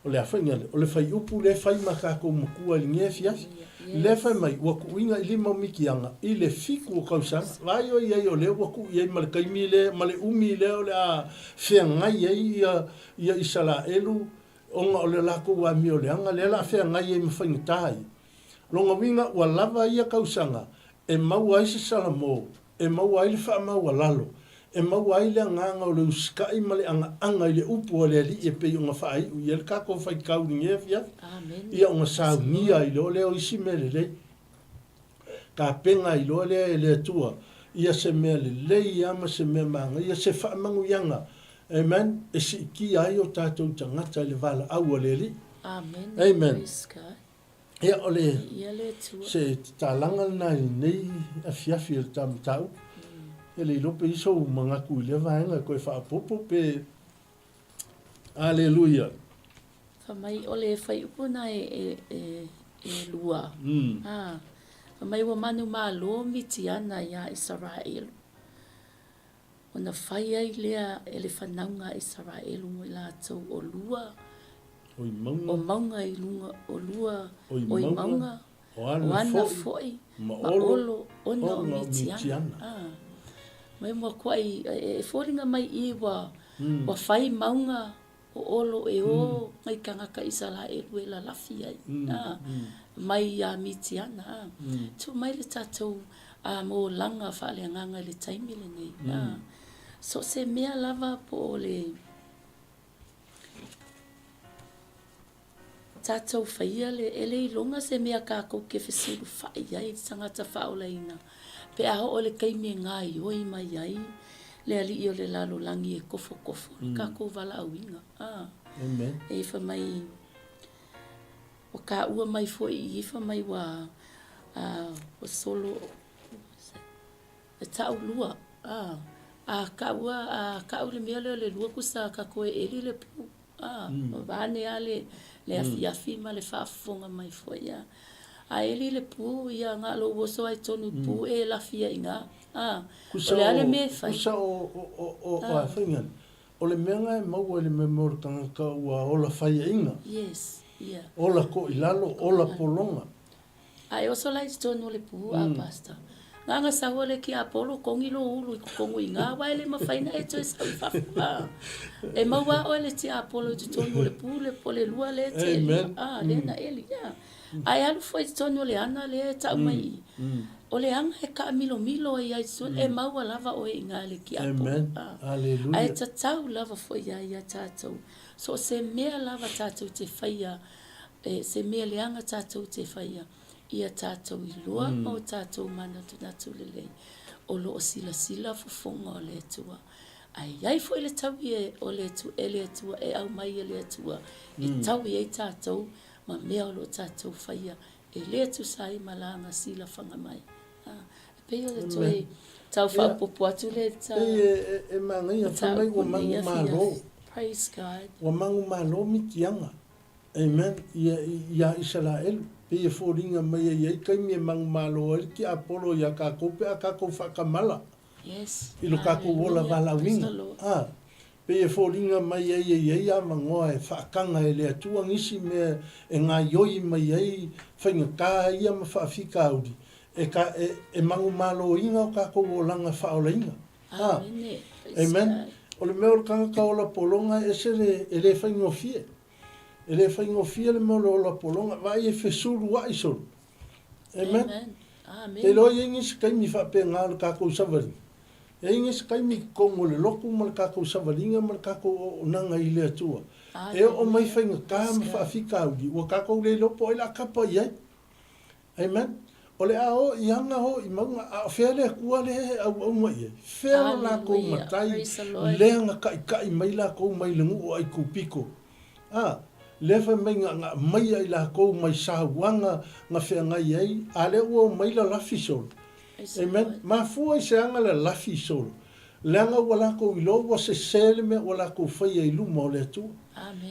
o le a foi le, o le faiupu lea e fai ma tatou matua i lenei afiafi. Lea e fai mai, ua tuuina i lima o Mitiana i le fitu o tausaga. Vaai oe i ai o lea ua tuu i ai ma le taimi lea, ma le umi lea o le a feagai ai ia, ia Isaraelu ona o le latou amioleaga lea o le a feagai ai ma faigata ia. Lona uiga ua lava ia tausaga e maua ai se salamo, e maua ai le faamaualalo, e maua ai le agaga o le usitai ma le agaaga i le upu a le Alii e pei ona faaiu i ai le tatou faitau i lenei afiafi, ia ona saunia ai loa lea o isi mea lelei. Tapena ai loa lea e le Atua ia se mea lelei lava ma se mea manaia, se faamanuiaga, amen, e siitia ai o tatou tagata i le valaau a le Alii. Amen. Amen. Praise God. Ia, o le, Viia le Atua. se tatalaga lena i lenei afiafi o le ta mataupu. E le iloa pe i ai sou manatu i lea vaega e toe faaopoopo pe Aleluia. Fai mai o le fuaiupu lena e, e, e, e lua. A, fai mai ua manumalo Mitiana iā Isaraelu, ona fai ai lea e le fanauga a Isaraelu mo i latou o lua, Oi mauga. O mauga i luga, o lua, Oi oi mauga, mauga, o o ana ana foi, foi, ma ma olo, olo, ona o ona o Mitiana. Mitiana. A. Mai mua koʻi, e foliga mai i ua, ua fai mauga o olo e o nai tagata Isaraelu e lalafi ai, a, mai iā Mitiana, a. Tuu mai le tatou a molaga faaleagaga i le taimi lenei, a. So o se mea lava po o le Tatou faia le, e le iloga se mea kakou ke fesulufai ai i le tagata faaolaina pe a oo i le taimi e gaioi mai ai le alii o le lalolagi e kofokofo le kakou valaauina. A. Amen. E fai mai, ua kaua mai foi i i fai mai ua, a, ua solo, E taʻu lua, a. A kaʻu a, a kaʻu le mea lea o le lua kusa a kakou e ʻeli le pu, a. Vaeane a le, le afiafi ma le faafofoga mai foi, a. A ʻeli le pu, ia na o lou oso a i tonu i pu e lafi ai iga, a. O le a le mea e fai? Kusa o, o, o, o, o a fai ngana? O le mea na e maua i le mea o le tagata ua ola faiaʻiga. Yes, ia. Ola koʻilalo, ola pologa. A e oso la i totonu o le pu a Pastor. Gaga sau le tiapolo kogi lou ulu i totonu i ina aua e le mafai na e toe sau i fafo. A e maua a oe le tiapolo i totonu o le pu le o le lua lea e te elia. A lea na eli ia. A e alu foi i totonu o le ana lea e tau mai i i. O le aga e taamilomilo ai i totonu e maua lava oe i ina e le tiapolo. A ae tatau lava foi ia ia tatou. So o se mea lava tatou te faia E se mea leaga tatou te faia, ia tatou iloa ma o tatou manatunatu lelei, o lo o silasila fofoga o le Atua. Ae i ai foi le taui e o le Atua, e le Atua, e aumai e le Atua e taui ai tatou ma mea o lo o tatou faia e le tusa ai ma Lana silafaga mai. A, e pei o le toe tau faaopoopo atu lea i le ta. Pei e, e manaia, fai mai ua manumalo. Praise God. Ua manumalo mitiaga. Amen. Ia, iā Isaraelu, pei e foliga mai ai ai taimi e manumalo ai le tiapolo iā tatou pe a tatou faatamala Yes. i lo tatou ola Hallelujah. Praise valaauina. the Lord. A, pei e foliga mai ai e i ai avanoa e faataga e le Atua nisi mea e gaioi mai ai faigata ia ma faafitauli e ka, e, e manumaloina o tatou olaga faaolaina. A, Amene. Praise amen. God. O le mea o le tagata ola pologa e ese le, e le faigofie. E le faigofie le mea o le ola pologa, vaai e fesuluaʻi solo. Amen. Amen. Te iloa i ai nisi taimi faapena o le tatou savaliga. E i ai nisi taimi i totonu o le lotu ma le tatou savaliga ma le tatou auaunaga i le Atua. E oo mai Hallelujah. faigata Praise ma God. faafitauli, ua tatou le iloa po o ai o le a kapa i ai. Amen. O le a o i aga o i mauga, a o fea le Atua lea e auauna i ai? Fea lo lakou matai lea na taʻitaʻi mai lakou mai le nuu o Aikupito? A, lea fai mai na na aumaia i lakou mai sauaga na feagai ai, a lea ua omai lalafi solo. Amen. Mafua i se aga lalafi solo. Leaga ua lakou iloa ua sese le mea ua lakou faia i luma o le Atua.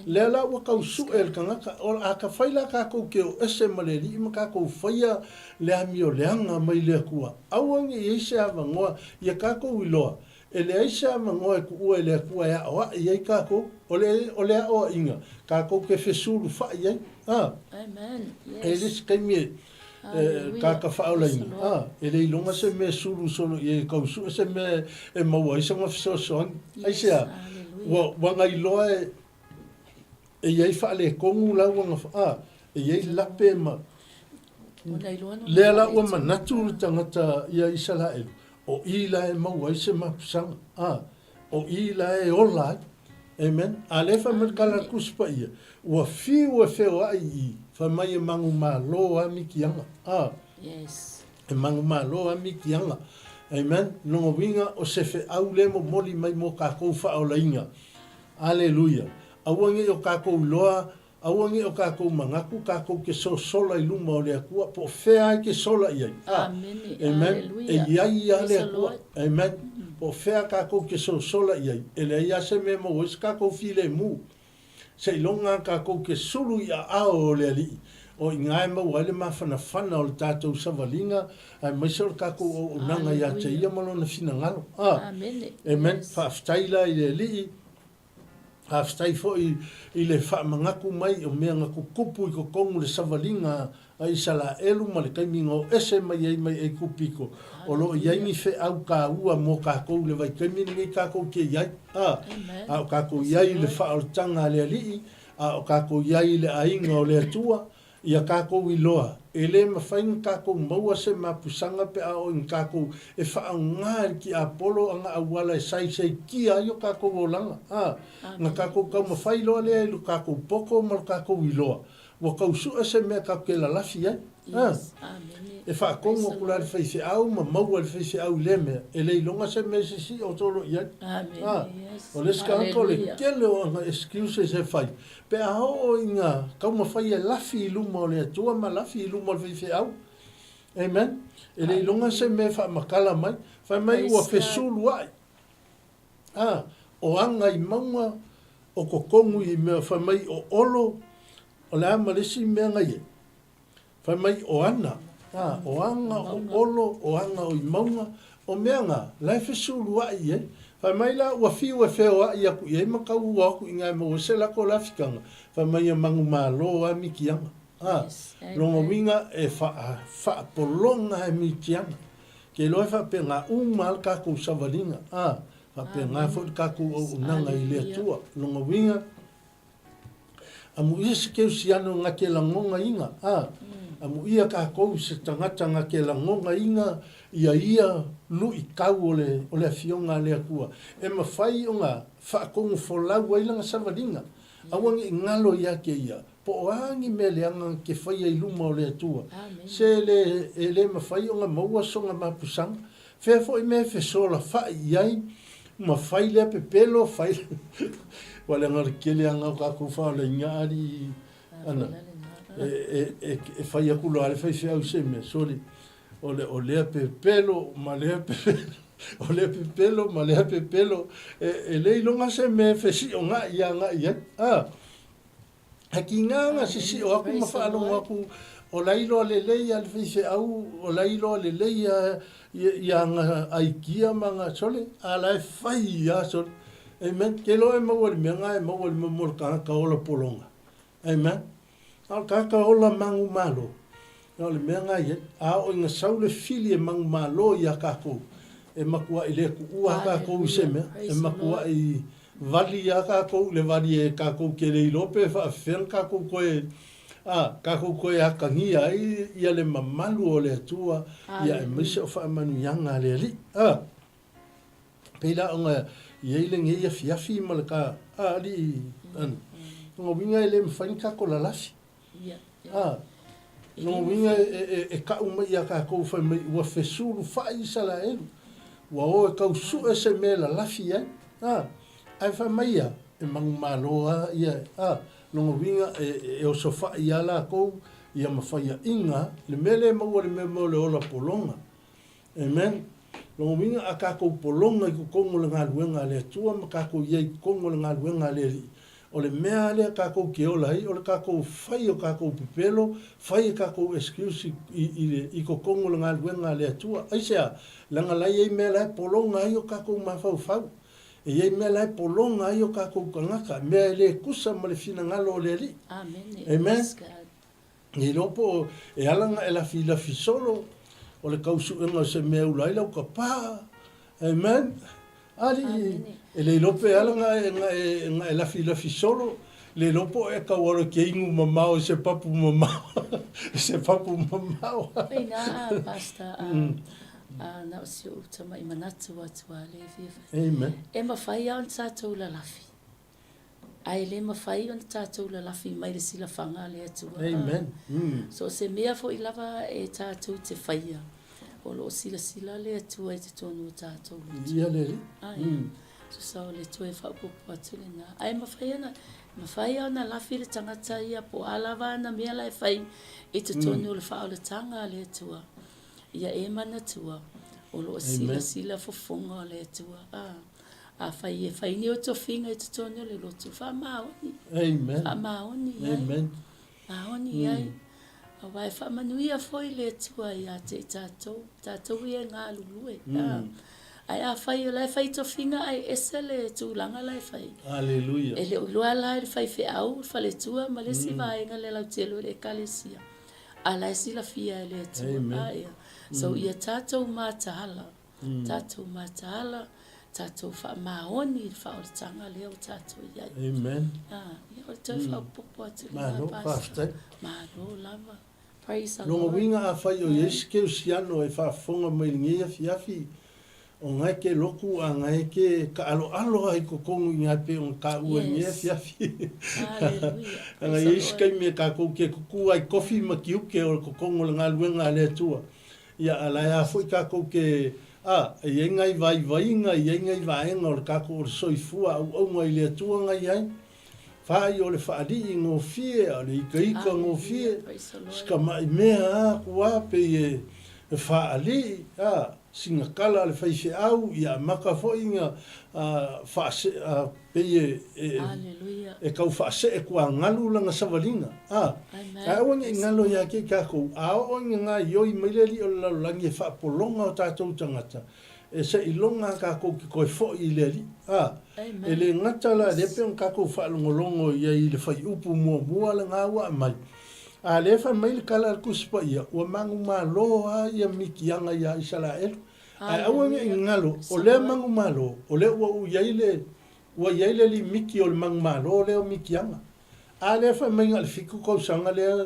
Lea la ua tau suʻe le tagata, a ka fai la kakou ke o ese ma le Alii ma kakou faia le amio leaga mai le Atua, aua ne i ai se avanoa ia kakou iloa, e leai se avanoa e tuua e le Atua e aoaʻi ai kakou, o le o le aoaʻiga kakou ke fesulufaʻi ai. A, e le isi taimi e Kāka faaolaina, ā, e le iloga se mea e sulu solo i ai e tau sue se mea e maua ai sona fesoasoani. Aisea? Ua, ua na iloa e, e i ai faaletonu la ua na, ā, e i ai lape ma, lea la ua manatu le tagata ia Isaraelu, o i la e maua ai se mapusaga, ā, O i la e ola ai. Amen. A lea fai mai le tala a le Tusi Paia, ua fiu e feoai i i, fai mai e manumalo a mikiaga. A. Yes. E manumalo a mikiaga. Amen. Lona uiga o se feau le momoli mai mo kakou faaolaina. Aleluia. Aua nei o kakou iloa Aua ne i o kākou manatu kākou ke sosola i luma o le Atua, po o fea ai ke sola i ai. A, Amene. amen. E Aleluia. i ai ia Praise le the Atua. Lord. Amen. Po o fea kākou ke sosola i ai, e leai lava se mea e maua ai se kākou filemu. Seiloga lava kākou ke sulu i aao o le Alii, o i ina e maua ai le mafanafana o le tātou savaliga, aemaise o le kākou auaunaga iā te Aleluia. Ia ma Lona finagalo. A, Amene. amen. Yes. Faafetai la i le Alii. Faafetai foi i le faamanatu mai o mea na tutupu i totonu le savaliga a Isaraelu ma le taimi na o ese mai ai mai Aikupito. O lo o i ai ni feau taua mo kakou i le vaitaimi lenei kakou ke i ai. A, a o kakou i ai i le faaolataga a le Alii, a o kakou i ai i le aiga o le Atua, Ia kākou iloa, e le mafai na kākou maua se mapusaga pe a oo ina kākou e faaaoga i le tiapolo a na auala e saisaitia ai o kākou olaga. A, na kākou taumafai loa lea i lo kākou poto ma lo kākou iloa, ua tau suʻe se mea tatou te lalafi ai. A, e faatonu aku la le faifeau ma maua e le faifeau i lea mea, e le iloga se mea e sisii o solo i ai. A, o le isi tagata o le tele o ana excuses e fai, Pe a oo i nga taumafai e lafi i luma o le Atua ma lafi i luma o le faifeau. Amen. E le iloga se mea e faamatala mai. Fai mai ua fesuluaʻi. A, o aga i mauga o totonu i mea fai mai o Olo, o le a ma le isi mea na i ai? Fai mai o ana, a, o aga o Olo, o aga o Imauga, o mea na, la e fesuluaʻi i ai. Fai mai la, ua fiu e feoaʻi aku i ai ma kau ua aku i nga e maua ai se lako lafikaga, fai mai e manumalo a mikiaga. A, lona uiga e faa, faapologa e mitiaga. Ke iloa e faapena uma a le kakou savaliga, a, faapena foi le kakou auaunaga i le Atua. Lona uiga, Amuia se keusiano nga ke lagogaina, a, amuia kakou se tagata nga ke lagogaina ia ia luʻitau o le, o le Afioga a le Atua, e mafai ona faatonu folau ai lana savaliga. Aua ne i galo ia te ia, po o a ni mea leaga ke faia i luma o le Atua, se le, e le mafai ona maua sona mapusaga. Fea foi mea e fesolafaʻi i ai ma fai lea pepelo, fai ua leaga o le tele lava o tatou faalaina alii ana e fai aku loa le faifeau i se mea, sole, o le o lea pepelo ma lea pepelo, o lea pepelo ma lea pepelo, e le iloga se mea e fesiogaʻi agai ai. A. He kīngā nga sisiʻo aku ma faalogo aku o la iloa lelei a le faifeau, o la iloa lelei a ia nga aikia ma nga sole, a la e fai ia sole. Amen. Ke iloa e maua le mea nga e maua le mea mo le tagata ola pologa. Amen. A o le tagata ola manumalo, O le mea nga ia, a oo ina sau le fili e manumalo iā kākou, e matuaʻi le kuʻua a kākou i se mea, e matuaʻi wali iā kākou i le wali e kākou ke le iloa pe faafefea ona kākou koe, a, kākou koe akagia ai ia le mamalu o le Atua, ia aemaise o faamanuiaga a le Alii. A, pei la ona i ai lenei afiafi ma le ka, a, alii, ana, lona uiga e le mafai ona kākou lalafi. A. Lona uiga e ka'u mai iā kākou fai mai ua fesulufa'i Isaraelu, ua o e kau su'e se mea e lalafi ai. A, ae fai mai ia, e manumalo a ia, a, lona uiga e osofa'i iā lākou ia ma faia'iga le mea lea e maua i le mea o le ola pologa. Amen. Lona uiga a tatou pologa i totonu o le galuega a le Atua ma tatou i ai i totonu o le galuega a le Alii, o le mea lava lea tatou te ola ai, o le tatou fai o tatou pepelo, fai a tatou excuse i, i, i, i totonu o le galuega a le Atua. Aisea? Leaga la e i ai mea la e pologa ai o tatou mafaufau. E i ai mea la e pologa ai o tatou tagata, mea e le tusa ma le finagalo o le Alii. Amene. Amen. Ne iloa po o e ala na e lafilafi solo o le kau suʻega o se mea e ula ai lau kapā. Amen. Alii, e le iloa pe ala na e, na e, na e lafilafi solo, le iloa po o e kau alo ke inu mamao i se papu mamao, i se papu mamao. Ina, Pastor, a, na o si ou tamaʻi manatu atu a le fia fai. Amen. E mafai a ona tatou lalafi. Ae le mafai ona tatou lalafi mai le silafaga a le Atua. Amen. So o se mea foi lava e tatou te faia, o lo o silasila le Atua i totonu o tatou loto. Ia le Alii. Ae. Tusa o le toe faaopoopo atu lena. Ae mafai ona, mafai ona lafi le tagata ia po o a lava ana mea la e fai i totonu o le faaolataga a le Atua. Ia e manatua, o lo o silasila fofoga o le Atua. Afai e fai ni ou tofiga i totonu o le lotu, faamaoni. Amen. Faamaoni i ai. Amen. Maoni i ai. Aua e faamanuia foi le Atua ia te i tatou, tatou ia e galulue. Ae afai o la e fai tofiga ae ese le tulaga la e fai. Hallelujah. E le o iloa la e le faifeau, le faletua ma le isi vaega le lautele o le Ekalesia. A la e silafia e le Atua. Amen. So ia tatou mataala. Tatou mataala, tatou faamaoni i le faaolataga lea ua tatou i ai. Amen. Ah, ia o le toe faaopoopo atu lena, Malo, Pastor. faafetai. Malo lava. Praise the Lona Lord. uiga afai o i ai se Keusiano e faafofoga mai i lenei afiafi, o ngae ke loku a ngae ke kaʻaloʻalo ai totonu i ngae pei ona taua i lenei Yes. afiafi. Hallelujah. A Praise i the ai se Lord. taimi e tatou ke kuku ai kofi ma tiute o le totonu o le galuega a le Atua. Ia, a lae a foi takou ke, a, e i ai ngai vaivaiga, e i ai ngai vaega o le takou o le soifua auauna i le Atua ngai ai. Faai o le faalii gofie, a o le ikaika gofie, sikamaʻi mea a ku a pei e, e faalii, a, sina kala a le faifeau, ia amata foi na, a, faase, a, Pei e, e, e kau faasee kuagalu lana savaliga, a, ae aua ne i galo ia te i takou, a oo ina gaioi mai le alii o le lalolagi e faapologa o tatou tagata, e seiloga a takou ke toe foi i le alii. A, e le gata la lea pei ona takou faalogologo i ai i le fuaiupu muamua lena ua aumai, a lea e fai mai le tala a le Tusi Paia, ua manumalo a ia mitiaga iā Isaraelu. Ae aua ne i galo, o lea manumalo, o lea ua u i ai le, ua i ai le limiti o le manumalo lea o Mitiaga. A lea fai mai na o le fitu tausaga lea,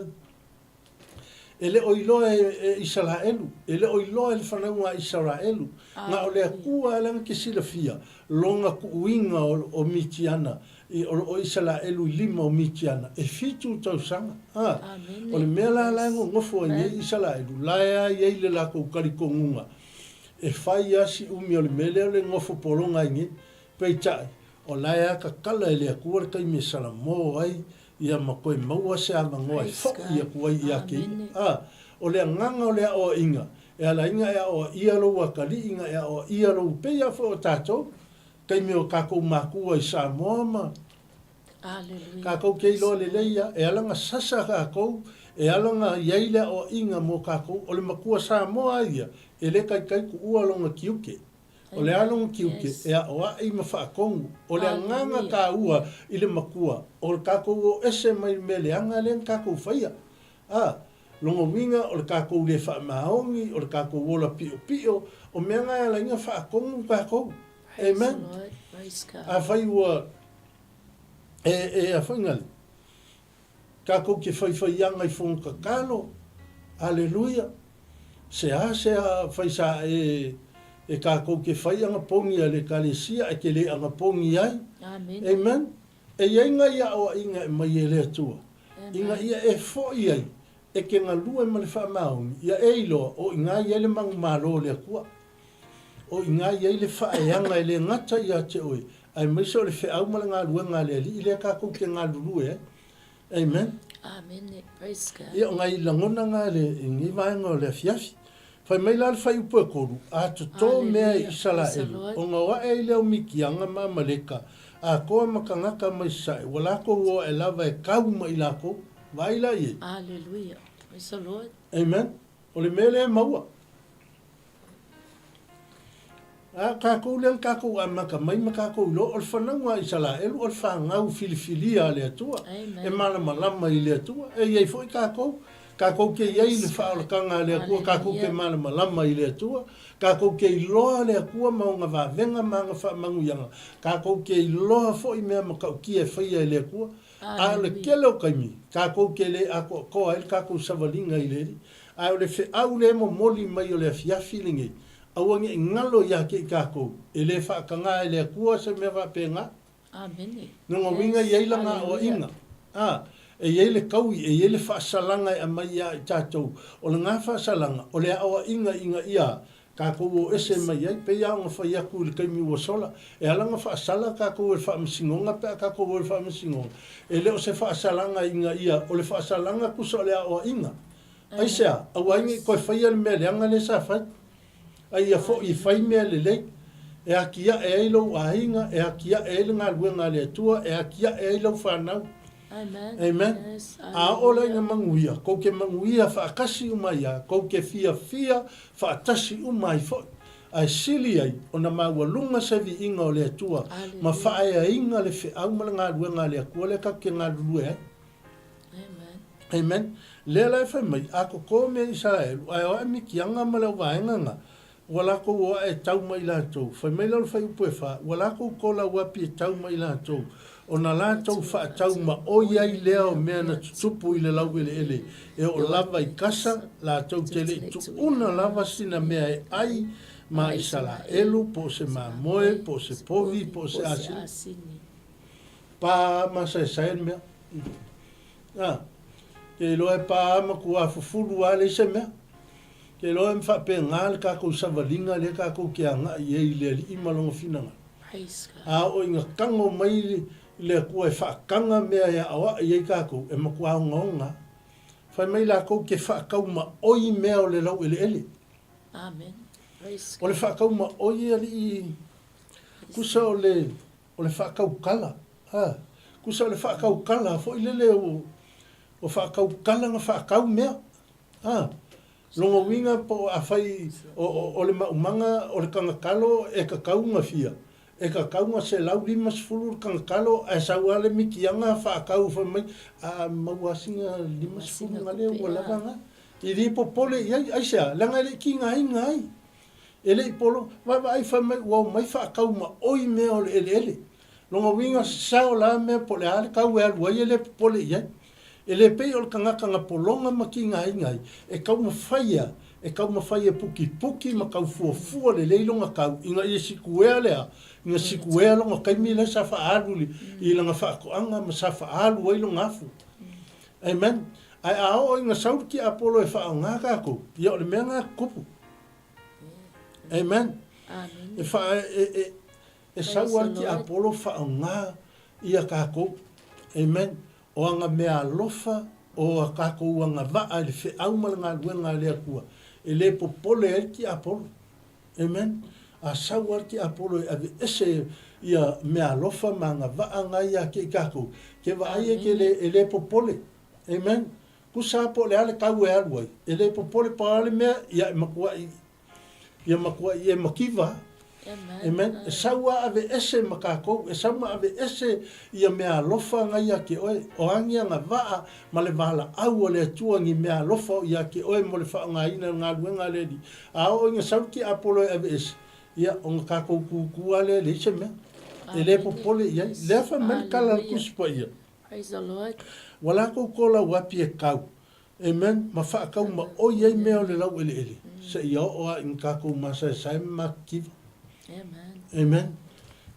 e le o iloa e, e Isaraelu, e le o iloa e le fanauga a Isaraelu, na o le Atua lava lana te silafia lona tuuina o, o Mitiana, i, o, o Isaraelu i lima o Mitiana, e fitu tausaga. A, o le mea la la e nonofo ai nei Isaraelu, la e a i ai le latou talitonuga, e fai a si umi o le mea lea o le nofo pologa ai nei. Peitai, o la e a tatala e le Atua le taimi e salamo ai ia ma toe maua se avanoa e foʻi atu ai ia te ia. A, o le agaga o le aʻoaʻiga, e ala ai na e aʻoaʻia lou atalii, na e aʻoaʻia lou, pei a foi o tatou, taimi o tatou makua i Samoa ma Takou te iloa lelei ia, e ala na sasa takou, e ala na i ai le aʻoaʻiga mo takou, o le makua Samoa a ia, e le taitai kuʻua lona tiute. O le a lona tiute? E aʻoaʻi ma faatonu. O le agaga taua i le makua, o le takou o ese mai le mea leaga lea na takou faia. A, lona uiga o le takou le faamaoni, o le takou ola piʻopiʻo, o mea na e ala ai na faatonu takou. Amen. Afai ua e, e afai nale, takou te faifaiaga i fono tatalo, aleluia, se a se a fai sa e, e takou te fai anapogi a le Ekalesia e te le anapogi ai. Amen. Amen. E i ai ngai aʻoaʻiga e mai e le Atua, ina ia e foʻi ai. E ke galue ma le faamaoni, ia e iloa, o i ina i ai le manumalo o le Atua. O i ina i ai le faaeaga e le gata ia te oe, aemaise o le feau ma le galuega a le Alii lea tatou te galulue ai. Amen. Amene. Praise God. Ia, o nai lagona na i lenei vaega o le afiafi. Fai mai la le fuaiupu e kolu, A toto mea i Isalaelu, ona o aʻe ai lea o Mikiaga ma Amaleka, atoa ma tagata mai Sasae, ua latou o aʻe lava e kau ma i latou. Vaai la i ai. Hallelujah. Praise the Lord. Amen. O le mea lea e maua. A tatou lea na tatou amata mai ma tatou iloa, o le fanauga a Isalaelu o le fanau filifilia a le Atua, e malamalama i le Atua. E i ai foi tatou, tatou te i ai i le faaolataga a le Atua, tatou te malamalama i le Atua, tatou te iloa le Atua ma ona vavega ma ana faamanuiaga, tatou te iloa foi mea matautia e faia e le Atua. A o le tele o taimi, tatou te le atoatoa ai le tatou savaliga i le Alii. Ae o le feau lea e momoli mai o le afiafi lenei, aua ne i galo ia te i tatou, e le faatagā e le Atua se mea faapena. Amene. Lona uiga e i ai lana aoaiga. A, e i ai le taui, e i ai le faasalaga e aumai ia i tatou. O lena faasalaga, o le aoaiga ina ia tatou o ese mai ai, pei lava ona fai atu i le taimi ua sola, e ala ona faasala tatou e le Faamasinoga pe a tatou o i le Faamasinoga, e le o se faasalaga ina ia, o le faasalaga tusa o le aoaiga. Aisea? Aua ai ne i toe faia le mea leaga lea sa fai. A ia foi e fai mea lelei, e atiae ai lou aiga, e atiae ai le galuega a le Atua, e atiae ai lau fanau. Amen. Amen. A oo la ina manuia, kou te manuia faatasi uma ai a, kou te fiafia faatasi uma ai foi. Ae sili ai ona maualuga se viiga o le Atua ma faaeaina le feau ma le galuega a le Atua lea tatou te galulue ai. Amen. Amen. Lea la e fai mai, a koko mea Isaraelu, ae o ae Mikiaga ma le auvaega na, Ua lakou o aʻe e tau mai latou. Fai mai la o le fuaiupu e fa, ua lakou kolau api e tau mai latou, ona latou faatau maʻoi ai lea o mea na tutupu i le laueleele e oo lava i Kasa, latou te le i tuuna lava sina mea e ʻai ma Isalaelu, po o se mamoe, po o se povi, po o se asini. Pā masaesae le mea. A, ke iloa e pā matua fufulu a leai se mea. Ke iloa e faapena le tatou savaliga lea tatou te agai i ai i le Alii ma Lona finagalo. A oo ina tago mai le Atua e faataga mea e aoai ai tatou, e matua ogaoga lava. Fai mai latou ke faataumaoi mea o le laueleele. Amen. O le faataumaoi e alii tusa o le o le faataukala. A, tusa o le faataukala foi lele o o faataukala na faatau mea. A, lona uiga po o afai o, o, o le maumaga o le tagatalo e tatau ona fia, e tatau ona 150 le tagatalo ae sau lava le mitiaga faatau fai mai, a maua lava sina 50 na lea ua lava na. E le popole i ai, aisea? Leaga e le i tigaina ai. E le i polo, vaavaai fai mai ua omai faatau maoi mea o le eleele. Lona uiga sao la mea po o le a le tau e alu ai e le popole i ai. E le pei o le tagata na pologa ma tigaina ai, e taumafai a, e taumafai e pukipuki ma tau fuafua lelei lona tau ina ia sikuea le a, ina sikuea lona taimi lea sa faaalu i lana faatoaga ma sa faaalu ai lona afu. Amen. Ae a oo ina sau le tiapolo e faaaoga tatou, ia o le mea lena e tutupu. Amen. E faa, e, e, e sau lava le tiapolo faaaoga ia tatou. Amen. O ana meaalofa, o a tatou agavaa i le feau ma le galuega a le Atua, e le popole ai le tiapolo. Amen. A sau lava le tiapolo e aveese ia meaalofa ma agavaa na ia te i tatou, ke vaai e ke le, e le popole. Amen. Tusa lava po o le a le tau e alu ai, e le popole pau lava le mea, ia e matuai, ia matuai e mativa. Amen. E sau lava aveese ma tatou, e sau ma aveese ia meaalofa na ia te oe. O a ni agavaa ma le valaau a le Atua ni meaalofa o ia te oe mo le faaaogaina o le galuega a le Alii. A oo ina sau le tiapolo e aveese, ia ona tatou tūtū lava lea e leai se mea. E le popole i ai. Lea fai mai le tala a le Tusi Paia. Praise the Lord. Ua latou kolau api e kau. Amen. Ma faatau maoi ai mea o le laueleele, seia oo lava ina tatou masaesae ma matitiva. Amen. Amen.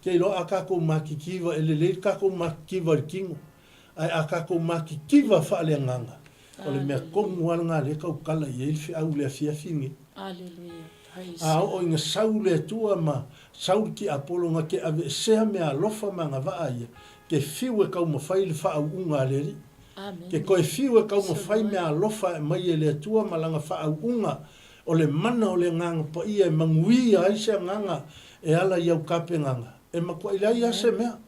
Ke iloa a tatou matitiva, e lelei le tatou matitiva i le tino, ae a tatou matitiva faaleagaga, O le mea tonu lava lena lea e tautala i ai le feau i le afiafi lenei. A oo ina sau le Atua ma sau le tiapolo na te aveesea meaalofa ma agavaa ia, te fiu e taumafai le faauuga a le Alii. Te toe fiu e taumafai meaalofa e aumai e le Atua ma Lana faauuga o le mana o le Agaga Paia e manuia ai se agaga e ala i au tapenaga, e matuai leai lava se mea.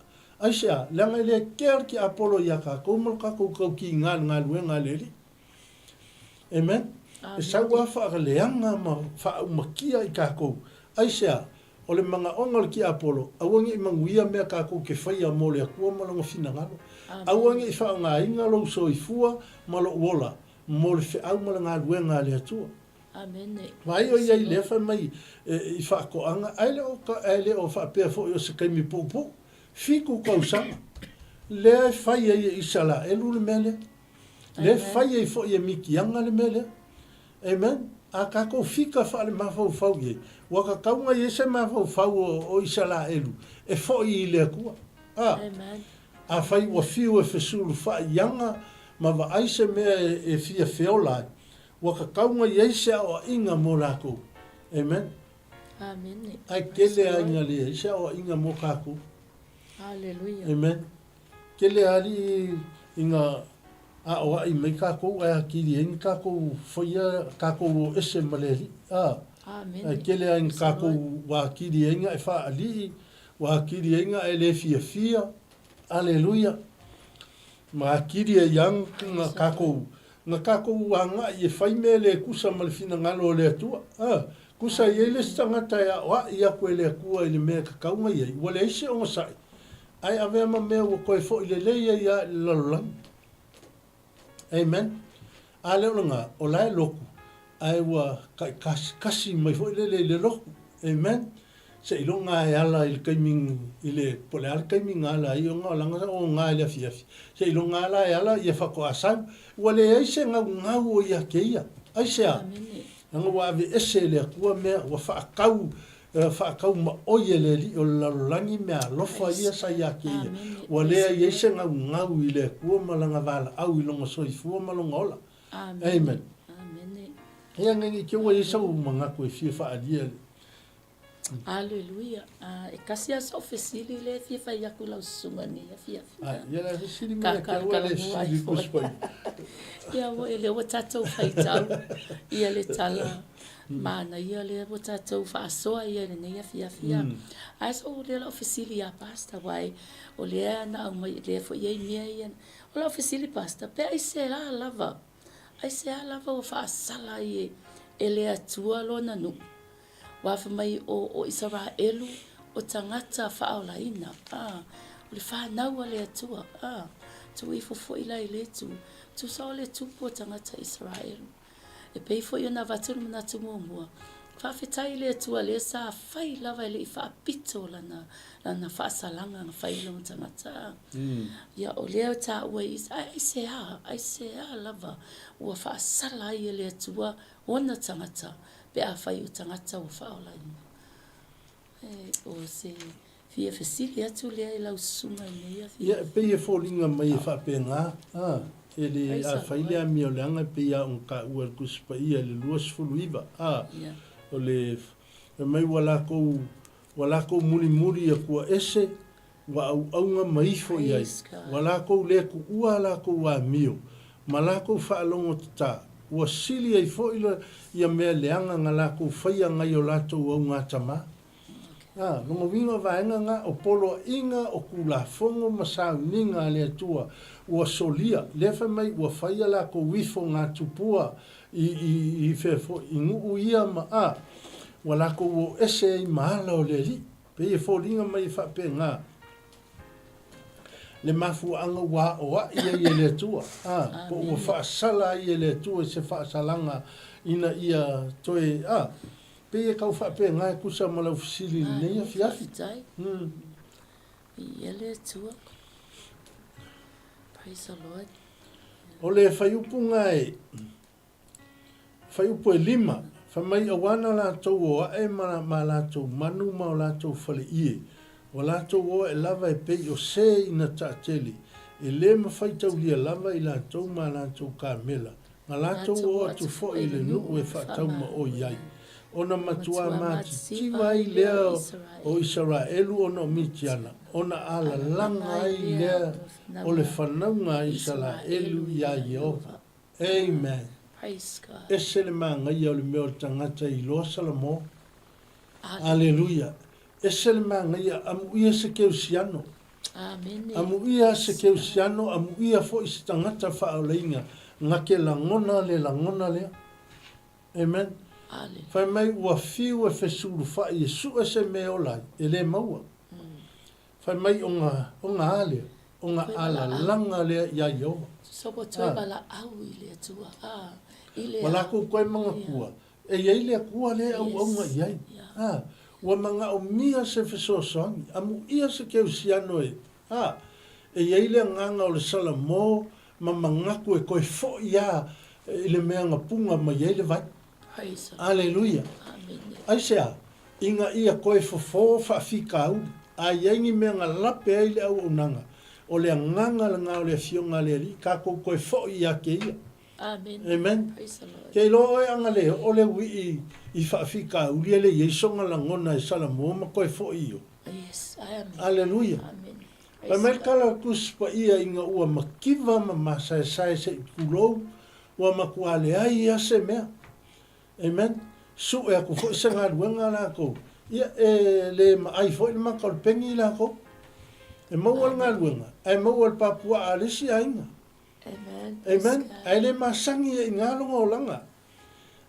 Aisea? Leaga e le kea le tiapolo iā tatou ma lo tatou tautiga i le galuega a le Alii. Amen. E sau lava faaleaga ma faaumatia i tatou. Aisea? O le manaoga o le tiapolo, aua ne i manuia mea tatou te faia mo le Atua ma Lona finagalo. Aua ne i faaaogaina lou soifua ma lou ola mo le feau ma le galuega a le Atua. Vaai o ia i lea fai mai i faatoaga, ae le o, ae le o faapea foi o se taimi puupuu. Fitu tausaga. Lea e fai ai e Isaraelu le mea lea. Lea e fai ai foi e Mitiana le mea lea. Amen. A tatou fika faalemafaufau i ai, ua tatau ona i ai se mafaufau o Isaraelu e foi i le Atua. A. Afai ua fiu e fesulufaiaga ma vaai se mea e fia feola ai, ua tatau ona i ai se aoaiga mo latou. Amen. Amene. Ae tele lava ina leai se aoaiga mo tatou. Aleluia. Amen. Tele lava alii ina aoai mai tatou ae atili ai na tatou faia tatou o ese ma le Alii. A. Amene. Ae tele lava ina tatou ua atili ai na e faalii, ua atili ai na e le fiafia. Aleluia. Ma atili ai lava na tatou na tatou agai e fai mea le tusa ma le finagalo o le Atua. A. Tusa e i ai le isi tagata e aoai atu e le Atua i le mea e tatau ona i ai, ua leai se ogasai, ae avea ma mea ua toe foi lelei ai lava i le lalolagi. Amen. A lea o lena, o la e lotu, ae ua taikasikasi mai foi lele i le lotu. Amen. Seiloga e ala i le taimi i le, po o le a le taimi na ala ai ona leaga o ga i le afiafi, seiloga lava la e ala ia faatoa sau. Ua leai se gaugau o ia te ia. Aisea? Leaga ua aveese e le Atua mea, ua faatau, faatau maoi e le alii o le lalolagi meaalofa ia sa ia te ia. Ua leai ai se gaugau i le Atua ma lana valaau i lona soifua ma lona ola. Amen. Ia, ne i te ua i ai sau manatu e fia faaalia i le. Aleluia. E tasi lava sau fesili lea e fia fai atu i lau susuga i lenei afiafi. Ia la fesili mai ia te au a le fesili Tusi Paia. Ia ua lea ua tatou faitau ia le tala manaia lea ua tatou faasoa ia i lenei afiafi. Ae so lea lau fesili ia Pastor aua o lea na aumai lea foi e i ai mea ia. O lau fesili Pastor, pe aisea lava, aisea lava ua faasala ai e le Atua lona nuu? Ua fai mai o, o Isaraelu o tagata faaolaina, a, o le fanau a le Atua, a, tuu ifo foi la i le itu, tusa o le tupu o tagata Isaraelu. E pei foi ona avatu le manatu muamua, faafetai i le Atua lea sa fai lava e le i faapito lana, lana faasalaga na fai i lona tagata, a. Ia, o lea e taua i, ae aisea, aisea lava ua faasala ai e le Atua ona tagata pe afai o tagata ua faaolaina. E, o se fia fesili atu lea i lau susuga i lenei afiafi. Ia, e pei e foliga mai e faapena, a, e le, afai le amioleaga e pei lava ona taua e le Tusi Paia i le 29, a, o le, fai mai ua latou, ua latou mulimuli Atua ese, Ua auauna ma ifo i ai, ua lakou le tuua a lakou amio, ma lakou faalogo tata, ua sili ai foi ia mea leaga na lakou faia nai o latou augatama. A, lona uiga o vaega na, o poloaiga, o tulafono ma sauniga a le Atua, ua solia, lea fai mai ua fai a lakou ifo ga tupua i, i, i fea foi, i nuu ia ma, a, ua lakou o ese ai ma ala o le Alii. Pei e foliga mai e faapena le mafuaaga ua aoai ai e le Atua, a, po ua faasala ai e le Atua i se faasalaga ina ia toe, a, pei e tau faapena e tusa ma lau fesili i lenei afiafi. Faafetai. Viia le Atua. Praise the Lord. O le fuaiupu e Fuaiupu e lima, fai mai auā na latou o aʻe ma ma latou manu ma o latou faleʻie, ua latou o aʻe lava e pei o se ina taʻatele, E lē mafai taulia lava i latou ma a latou kamela, na latou oo atu foi i le nuu e faataumaoi ai. Ona matuā matitiva ai lea o Isaraelu ona o Mitiana, ona alalaga ai lea o le fanauga a Isaraelu iā Ieova. Amen. Ese le manaia o le mea o le tagata e iloa Salamo. Aleluia. Ese le manaia, amuia se keusiano. Amuia se keusiano, amuia foi se tagata faaolaina na ke lagona le lagona lea. Amen. Fai mai ua fiu e fesulufai e sue se mea e ola ai, e le maua. Fai mai o ga, o ga a lea? O ga alalaga lea iā Ieova. Ua lakou koe manatua, E i ai le Atua lea e auauna i ai. A, ua manaomia se fesoasoani, amuia se kerisiano e, a, e i ai le agaga o le Salamo ma manatu e toe foʻi a i le mea na puna mai ai le vai. Aleluia! Aisea? Ina ia toe fofo faafitauli, a i ai ni mea na lape ai le auaunaga, o le agaga lena o le Afioga a le Alii, tatou toe foʻi ia te Ia. Amen. Amen. Praise the Lord. Ke iloa oe ana le oo le uii i faafitauli e le i ai sona lagona e Salamo ma toe foʻi i o. Yes, amen. Aleluia. Amen. Fai mai le tala a le Tusi Paia ina ua mativa ma masaesae se i tulou, ua matua leai a se mea. Amen. Sue aku foi se galuega a lakou. Ia, e le maai foi le maka o le peni i lakou. E maua le galuega, ae maua le papuaa a le isi aiga. Amen. Amen. Ae le masani e iga lona olaga.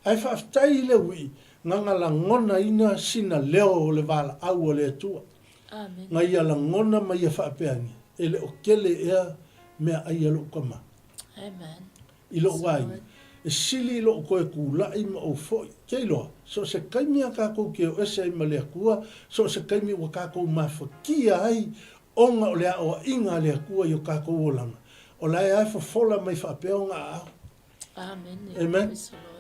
Ae faafetai i le uii na na lagonaina sina leo o le valaau a le Atua. Amen. Na ia lagona ma ia faapea ane, e le o kele ea meaai a lou tama. Amen. I lou aiga, e sili i lou toe tulai ma ou foi. Ke iloa, so o se taimi a tatou ke o ese ai ma le Atua, so o se taimi ua tatou mafatia ai Ona o le aoaiga a le Atua i o tatou olaga, o la e ae fofola mai faapea ona aao. Amen.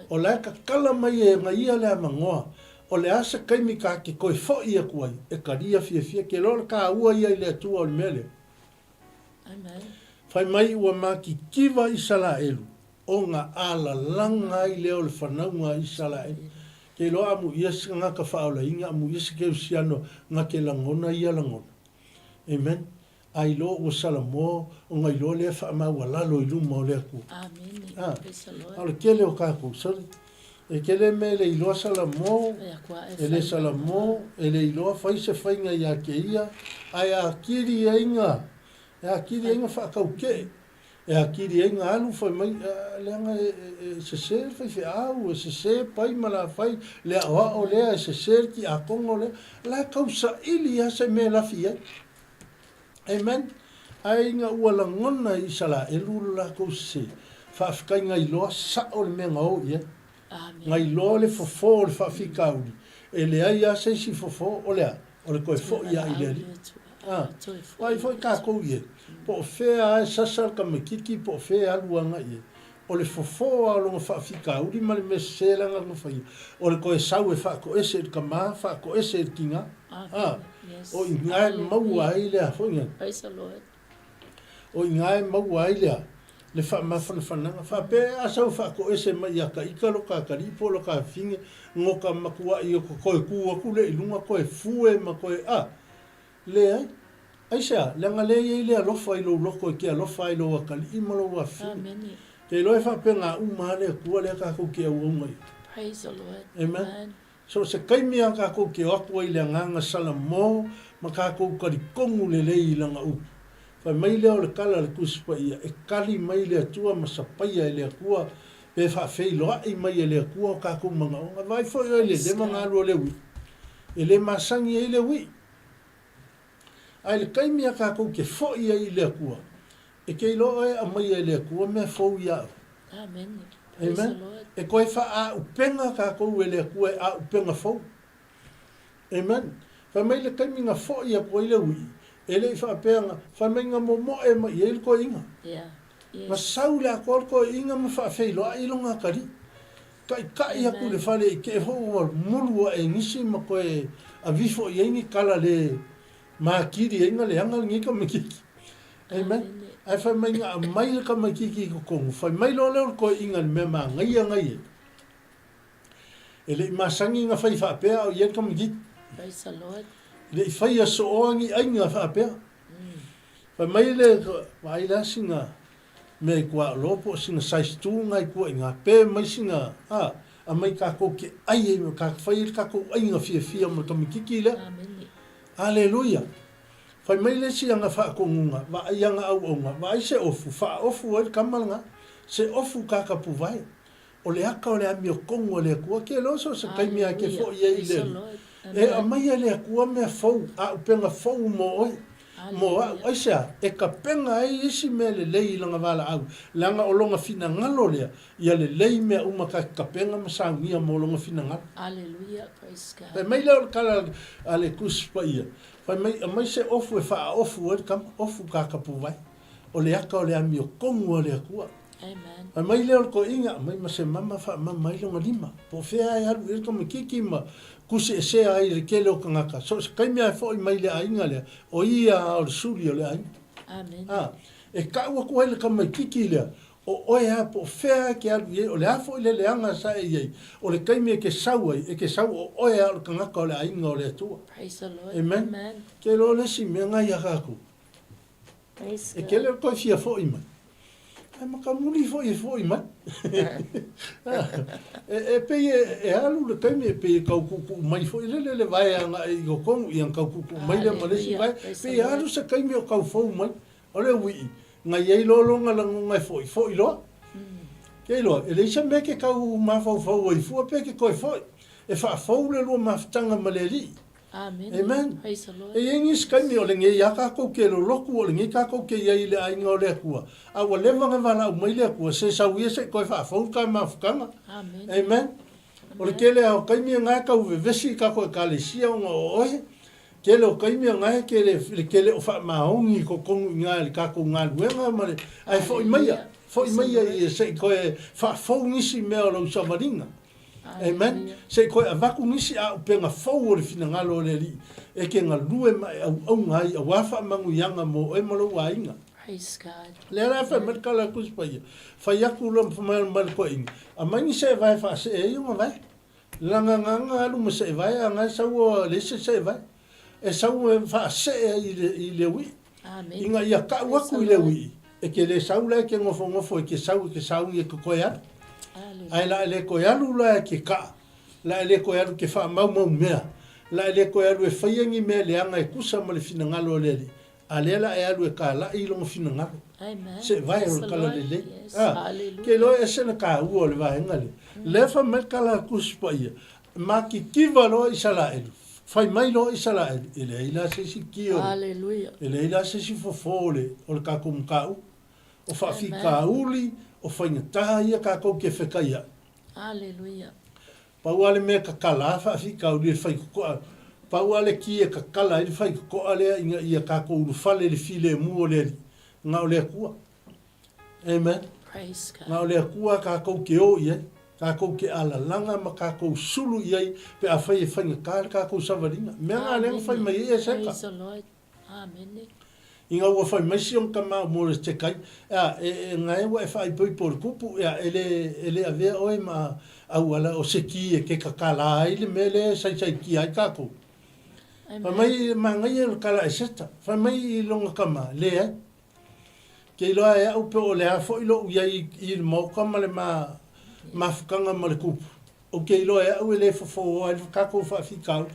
O la e tatala mai e ona ia le avanoa, o le a se taimi ta te toe foʻi atu ai, e talia fiafia. Ke iloa o le taua ia i le Atua o le mea lea. Fai mai ua matitiva Isalaelu, ona alalaga ai lea o le fanauga a Isalaelu. Ke iloa amuia se tagata faaolaina, amuia se kerisiano na te lagona ia lagona. Amen. A iloa ua Salamo ona iloa lea faamaualalo i luma o le Atua. Amene. A, Praise the Lord. a o le tele o tatou, sorry, e tele mea e le iloa Salamo, e le Salamo, e le iloa fai se faiga ia te ia, ae atili ai na, e atili ai na faataukee. E atili ai na alu fai mai, leaga e sese le faifeau, e sese pai ma lafai, le aoao lea, e sese le tiakono lea. La e tausaili lava se mea e lafi ai. Amen. Ae ina ua lagona e Isaraelu lo latou sese, faafetai na iloa sao le mea na o i ai. Na iloa le fofo o le faafitauli, e leai lava se isi fofo, o le a? O le toe foi lava i le Alii. A, vaai foi tatou i ai, po o fea lava e sasa le tamaitiiti po o fea e alu agai i ai, o le fofo lava o lona faafitauli ma le mea sese la na faia, o le toe sau e faatoese i le tama, faatoese i le tina. A, o i ina e maua ai le a foi na. O i ina e maua ai le a? Le faamafanafanaga. Faapea e a sau faatoese mai ia ka ita lo ka atalii po o lo ka fafine, no ka matuaʻi o toe kū atu lea i luga, toe fue ma toe, a, leai. Aisea? Leaga lea e i ai le alofa i lou loto e te alofa ai i lou atalii ma lou afafine. Te iloa e faapena uma lava le Atua lea tatou te auauna i ai. Praise the Lord. Amen. So o se taimi a tatou te o atu ai i le agaga Salamo ma tatou talitonu lelei i lana upu. Fai mai lea o le tala a le Tusi Paia, e kali mai le Atua ma sapaia e le Atua pe faafeiloai mai e le Atua o tatou manaoga. Vaai foi oe i le leva ona alu o le uiʻi. E le masani ai le uiʻi. Ae i le taimi a tatou te foʻi ai i le Atua, e te iloa oe e aumaia e le Atua mea fou ia oe. Amen. Praise the Amen. Lord. E toe faaaupega tatou e le Atua e aupega fou. Amen. Fai mai le taimi na foʻi atu ai le uiʻi, e le i faapea na, fai mai na momoe mai i ai le toeaina. Yeah. Na Yes. sau le atoa le toeaina ma faafeiloai lona atalii. Taʻitaʻi atu i le fale i te foi ua mulu aʻe nisi ma toe avifo i ai ni kala le makili ai na leaga lenei tamaitiiti. Amen. Ae fai mai na aumai le tamaititi i totonu, fai mai loa lea o le toeaina i le mea manaia na i ai. E le i masani na fai faapea a o i ai le tamaititi. Praise the Lord. E le i faia sooa ni aiga faapea. Fai mai le, vaai la sina mea i tuaolo po o sina size tu na i tua i ina, pe mai sina, a, aumai tatou te ai ai, fai ai le tatou aiga fiafia ma le tamaititi lea. Amene. Aleluia. Fai mai le isi ana faatonuga, vaai ana auauna, vaai se ofu, faaofu ai le tama lena, se ofu kakapuvae. O le aka o le amiotonu a le Atua, ke loa so o se taimi a ke foi ai i le Alii. E aumaia e le Atua mea fou, auupega fou mo oe, mo au. Aisea? E tapena ai isi mea lelei i lana valaau, leaga o lona finagalo lea, ia lelei mea uma ta te tapena ma saunia mo lona finagalo. Fai mai lea o le tala a le Tusi Paia, Fai mai, aumai se ofu e faaofu ai le tama, ofu kakapuvae. O le aka o le amiotonu a le Atua. Amen. Fai mai lea o le toeaina, aumai ma se mama faamama ai lona lima. Po o fea e alu i ai le tamaititi ma tusieesea ai i le tele o tagata. So o se taimi lava e foi mai i le aiga lea, o ia lava o le suli o le aiga. Amen. A, e tau atu ai le tamaititi lea, O oe lava po o fea e te alu i ai, o le a foi le leaga sa e i ai, o le taimi e te sau ai, e te sau o oe lava o le tagata o le aiga o le Atua. Praise the Lord. Amen. Amen. Ke iloa le isi mea na ia tatou. Praise E God. kele o le toe fia foi mai. Ae makamuli foi e foi mai. E, e pei e, e alu le taimi e pei e tau tuutuu mai foi lele le vae agai i totonu, ia na tau tuutuu mai lea ma le isi Hallelujah. vae. Praise the Pei e Lord. alu se taimi o tau fou mai. O le uiʻi, na i ai loa lona lagona e foʻi, foʻi loa. Ke iloa, e leai se mea ke kau mafaufau ai fua pe ke toe foʻi. E faafou le lua mafutaga ma le Alii. Amene. Amen. Praise the Lord. E i ai nisi taimi o lenei a tatou ke lolotu, o lenei tatou ke i ai i le aiga o le Atua, a ua leva ona valaau mai le Atua, se sau ia se i toe faafou le ta mafutaga. Amene. Amen. O le tele a o taimi e na e tau vevesi i tatou Ekalesia ona o oe, Tele o taimi a gae ke le tele o faamaoni i totonu i na i le tatou galuega ma le ae foi maia, foi maia i se i toe faafou nisi mea o lau savaliga. Amen. Se i toe avatu nisi auupega fou o le finagalo o le Alii e ke galue ma e auauna ai aua faamanuiaga mo oe ma lou aiga. Praise God. Lea la e fai mai le tala a le Tusi Paia, fai atu loa ma le toeaina, aumai ni seevae e faasee ai ona vae. Lagagaga alu ma seevae a gae sau a leai se seevae e sau e faasee ai i le uii. Ina ia kau aku i le uii, e ke le sau la e ke nofonofo e ke sau e ke sauni e ke toe alu. Ae la e le toe alu la e ke kaa, la e le toe alu ke faamaumau mea, la e le toe alu e faia ni mea leaga e tusa ma le finagalo o le Alii, A lea la e alu e kalai i lona finagalo. Seevae o le tala lelei. A, ke iloa e ese le taua o le vaega lea. Lea fai mai le tala a le Tusi Paia, matitiva loa Isaraelu, fai mai loa Isaraelu, e leai la se isi ki o le, e leai la se isi fofo o le, o le tatou mataupu. O faafitauli, o faigata ia tatou ke fekaiaʻi. Aleluia. Pau lava le mea e kakala a faafitauli e le faitotoa, pau lava le ki e kakala ai le faitotoa lea ina ia tatou ulufale i le filemu o le Alii, na o le Atua. Amen. Praise God. Na o le Atua tatou te o i ai, tatou te alalaga ma tatou sulu i ai pe afai e faigata le tatou savaliga. Mea na lea na fai mai ai Eseka. Praise the Lord. Amene. Ina ua fai mai si ona tama o Moretekai, ea, e, e gae ua e faaipoipo i le kupu, ea, e le, e le avea oe ma auala o se ki e ke kakala ai le mea lea e saisaitia ai tatou. Fai mai, manaia le tala a Eseta, fai mai i lona tama, leai. Ke iloa e au pe o le a foi lou i ai i le maoka ma le ma, mafutaga ma le kupu. Ou te iloa e au e le fofo ai le tatou faafitauli.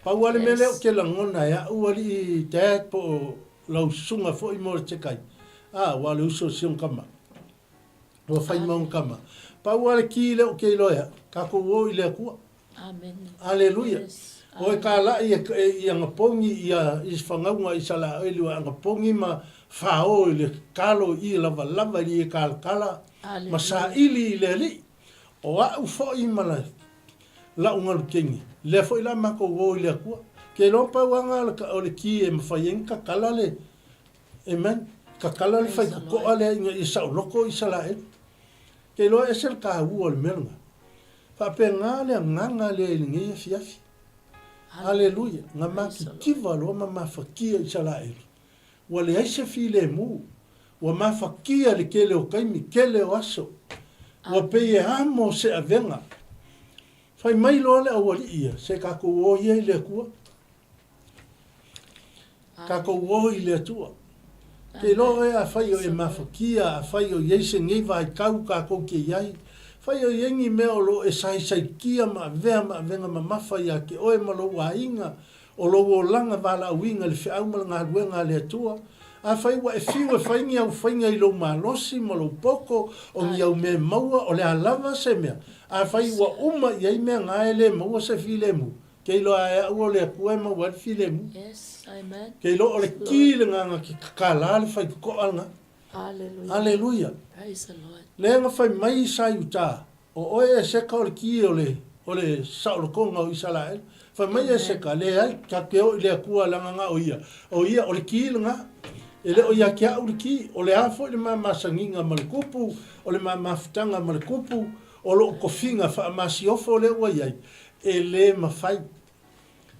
Pau lava le mea lea ou te lagona e a'u alii Dad po o lau susuga foi Mordecai, a, aua o le uso o si ona tama, ua fai ma ona tama. Pau lava le ki lea ou te iloa e a'u, tatou o i le Atua. Aleluia. O e kālaʻi e, e, i agapogi ia i fagauga i Isalaeli ua agapogi ma fao i le kalo i lavalava i le kalakala ma saili i le Alii. O a'u foi ma la La'u galu kegi, lea foi la makou o i le Atua. Ke iloa pau aga o le ki e mafai ai na kakala le, amen, kakala le faitotoa lea ina ia saoloko Isalaelu. Ke iloa ese le taua o le mea lena. Faapena le agaga lea i lenei afiafi. Aleluia! Na matitiva loa ma mafatia Isalaelu. Ua leai se filemu. Ua mafatia le tele o taimi, tele o aso. Ua pei e amo se avega. Fai mai loa le aualii ia, se tatou o ia i le Atua. Tatou o i le Atua. Ke iloa oe afai o e mafatia, afai o i ai se nei vaitau tatou te i ai, fai o i ai ni mea o lo o e saisaitia ma avea ma avega mamafa ia te oe ma lou aiga, o lou olaga valaauina i le feau ma le galuega a le Atua. Afai ua e fiu e fai ni au faiga i lou malosi ma lou poto, o ni au mea e maua, o le a lava se mea, afai ua uma i ai mea na e le maua se filemu, ke iloa e au o le Atua e maua ai le filemu. Ke iloa o le ki lena na te tatala le faitotoa lena. Aleluia. Lea na fai mai Isaiuta, O oe Eseka o le ki o le, o le saolotoga o Isaraelu. Fai mai Eseka, Leai, tatou te o i le Atua leaga na o Ia. O Ia, o le ki lena. E le o ia te au le ki. O le a foi le ma masaniga ma le kupu, o le ma mafutaga ma le kupu, o lou tofiga faamasiofo lea ua i ai, e le mafai.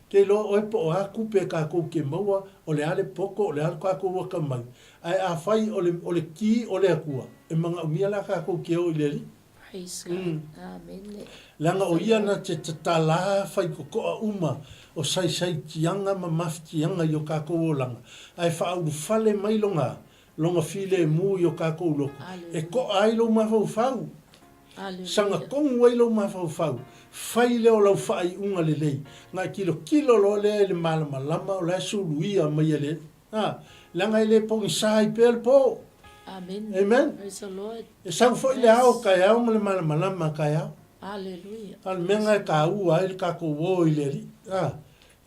Ke iloa oe po o a tupe tatou te maua, o le a le poto, o le a lo tatou atamai, ae afai o le, o le ki o le Atua, e manaomia la tatou te o i le Alii. Praise God. Amene. Leaga o ia na te tatala faitotoa uma o saisaitiaga ma mafatiaga i o tatou olaga, ae faaulufale mai lona, lona filemu i o tatou loto, e toa ai lou mafaufau. Sagatonu ai lou mafaufau, fai lea o lau faaiuga lelei, na e tilotilo loa lea i le malamalama o la e suluia mai e le, a, leaga e le pogisa ai pea le po. Amen. Amen. Praise the Lord. E sau foi le ao taeao ma le malamalama taeao. Aleluia. A o le mea lena e taua ai le tatou o i le Alii, a,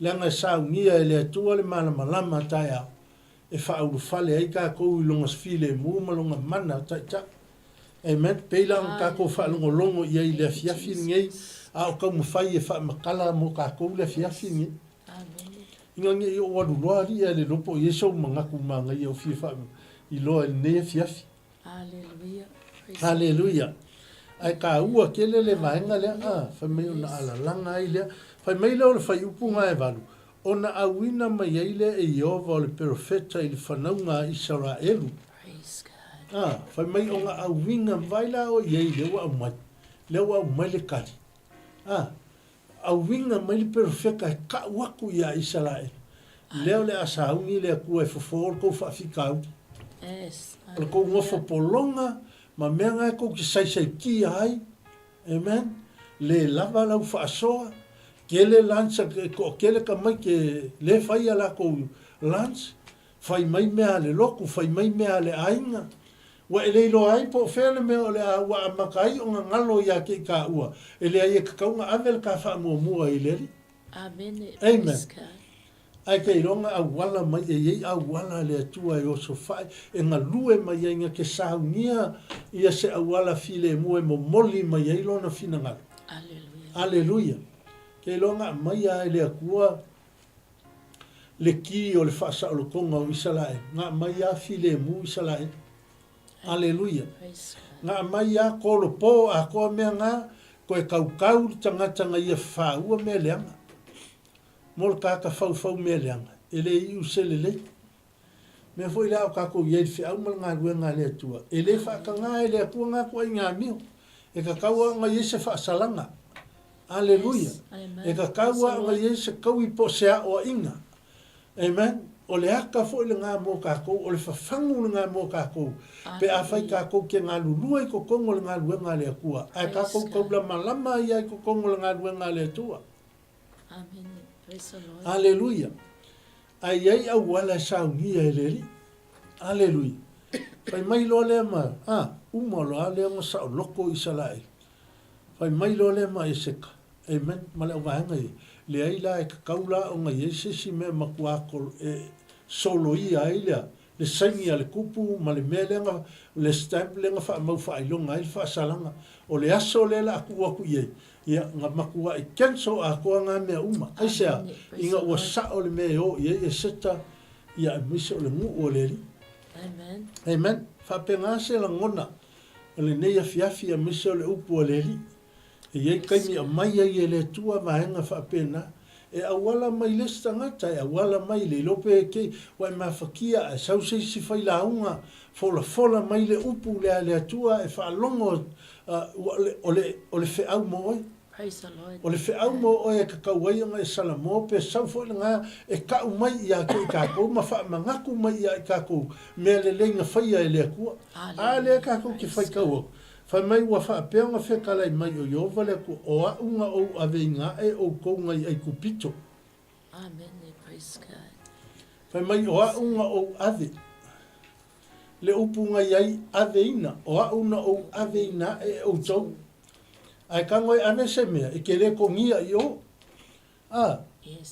leaga e saunia e le Atua le malamalama taeao e faaulufale ai tatou i Lona filemu ma Lona mana taitai. Amen. Pei la ona tatou faalogologo i ai i le afiafi lenei, a o taumafai e faamatala mo tatou le afiafi lenei. Ina ne i ou alu loa alii ae le iloa po o i ai sou manatu manaia o fia faailoa i lenei afiafi. Aleluia. Ae taua tele le vaega lea, a, fai mai ona alalaga ai lea. Fai mai lea o le fuaiupu 8, ona auina mai ai lea e Ieova o le perofeta i le fanauga a Isaraelu. A, fai mai ona auina, vaai la oe i ai lea ua aumai, lea ua aumai le tali. A, auina mai le perofeta e kau aku iā Isaraelu, lea o le a sauni le Atua e fofo le tou faafitauli. O le tou nofo pologa ma mea na e tou te saisaitia ai, amen, le lava lau faasoa, tele lunch, toatele tamaiti e le fai a latou lunch, Fai mai mea a le lotu, fai mai mea a le aiga. Ua e le iloa ai po o fea le mea o le a ua amata ai ona galo ia te i tāua, e leai e tatau ona ave le ta faamuamua i le Alii. Amene. Amen. Praise God. Ae te iloa na auala mai e i ai auala a le Atua e osofai, e galue mai ai na te saunia ia se auala filemu e momoli mai ai Lona finagalo. Aleluia. Aleluia. Te iloa na aumai lava e le Atua le ki o le faasaolotoga o Isaraelu, na aumai lava filemu Isaraelu. Aleluia. Na aumai lava kolopo atoa mea na, toe tautau le tagata na ia faua mea leaga. Mo le tagata faufau mea leaga, e le iu se lelei. Mea foi lea a o tatou i ai i le feau ma le galuega a le Atua, e le faatagā e le Atua ngā tuaiga amio. E tatau lava ona i ai se faasalaga. Aleluia. E tatau lava ona i ai se taui po o se aoaiga. Amen. O le ata foi lena mo tatou, o le fafagu lena mo tatou, pe afai tatou te galulue i totonu o le galuega a le Atua, ae tatou taulamalama ai lava i totonu o le galuega a le Atua. Aleluia. Ae i ai auala e saunia e le Alii. Aleluia. Fai mai loa lea ma, a, uma loa lea ona saoloto Isaraelu. Fai mai loa lea ma Eseka, amen, ma le auvaega ia, leai la e tatau la ona i ai se isi mea e matua e soloia ai lea, le saini a le kupu ma le mea lea na, le stamp lea na faamau faailoga ai le faasalaga. O le aso lea o le a tuu atu i ai, ia, na matuai cancel atoa na mea uma. Aisea? Ina ua sao le mea e o i ai Eseta, ia aemaise o le nuu o le Alii. Amen. Amen. Faapena se lagona o lenei afiafi aemaise o le upu a le Alii. E i ai taimi e aumai ai e le Atua vaega faapena. E auala mai le isi tagata, e auala mai le iloa pe kei ua e mafatia ae sau se isi failauga folafola mai le upu lea a le Atua e faalogo ua o le o le feau mo oe. O le feau mo oe e tatau ai ona e salamo pe sau foi lena e kau mai ia te i tatou ma faamanatu mai ia i tatou mea lelei na faia e le Atua. A lea tatou te faitau atu, fai mai ua faapea ona fetalai mai o Ieova le Atua, o a'u na ou aveina aʻe outou nai Aikupito. Fai mai o a'u na ou ave. Le upu na iai aveina, o a'u na ou aveina aʻe outou. Ae tago e ave se mea, e te le togia i o. A,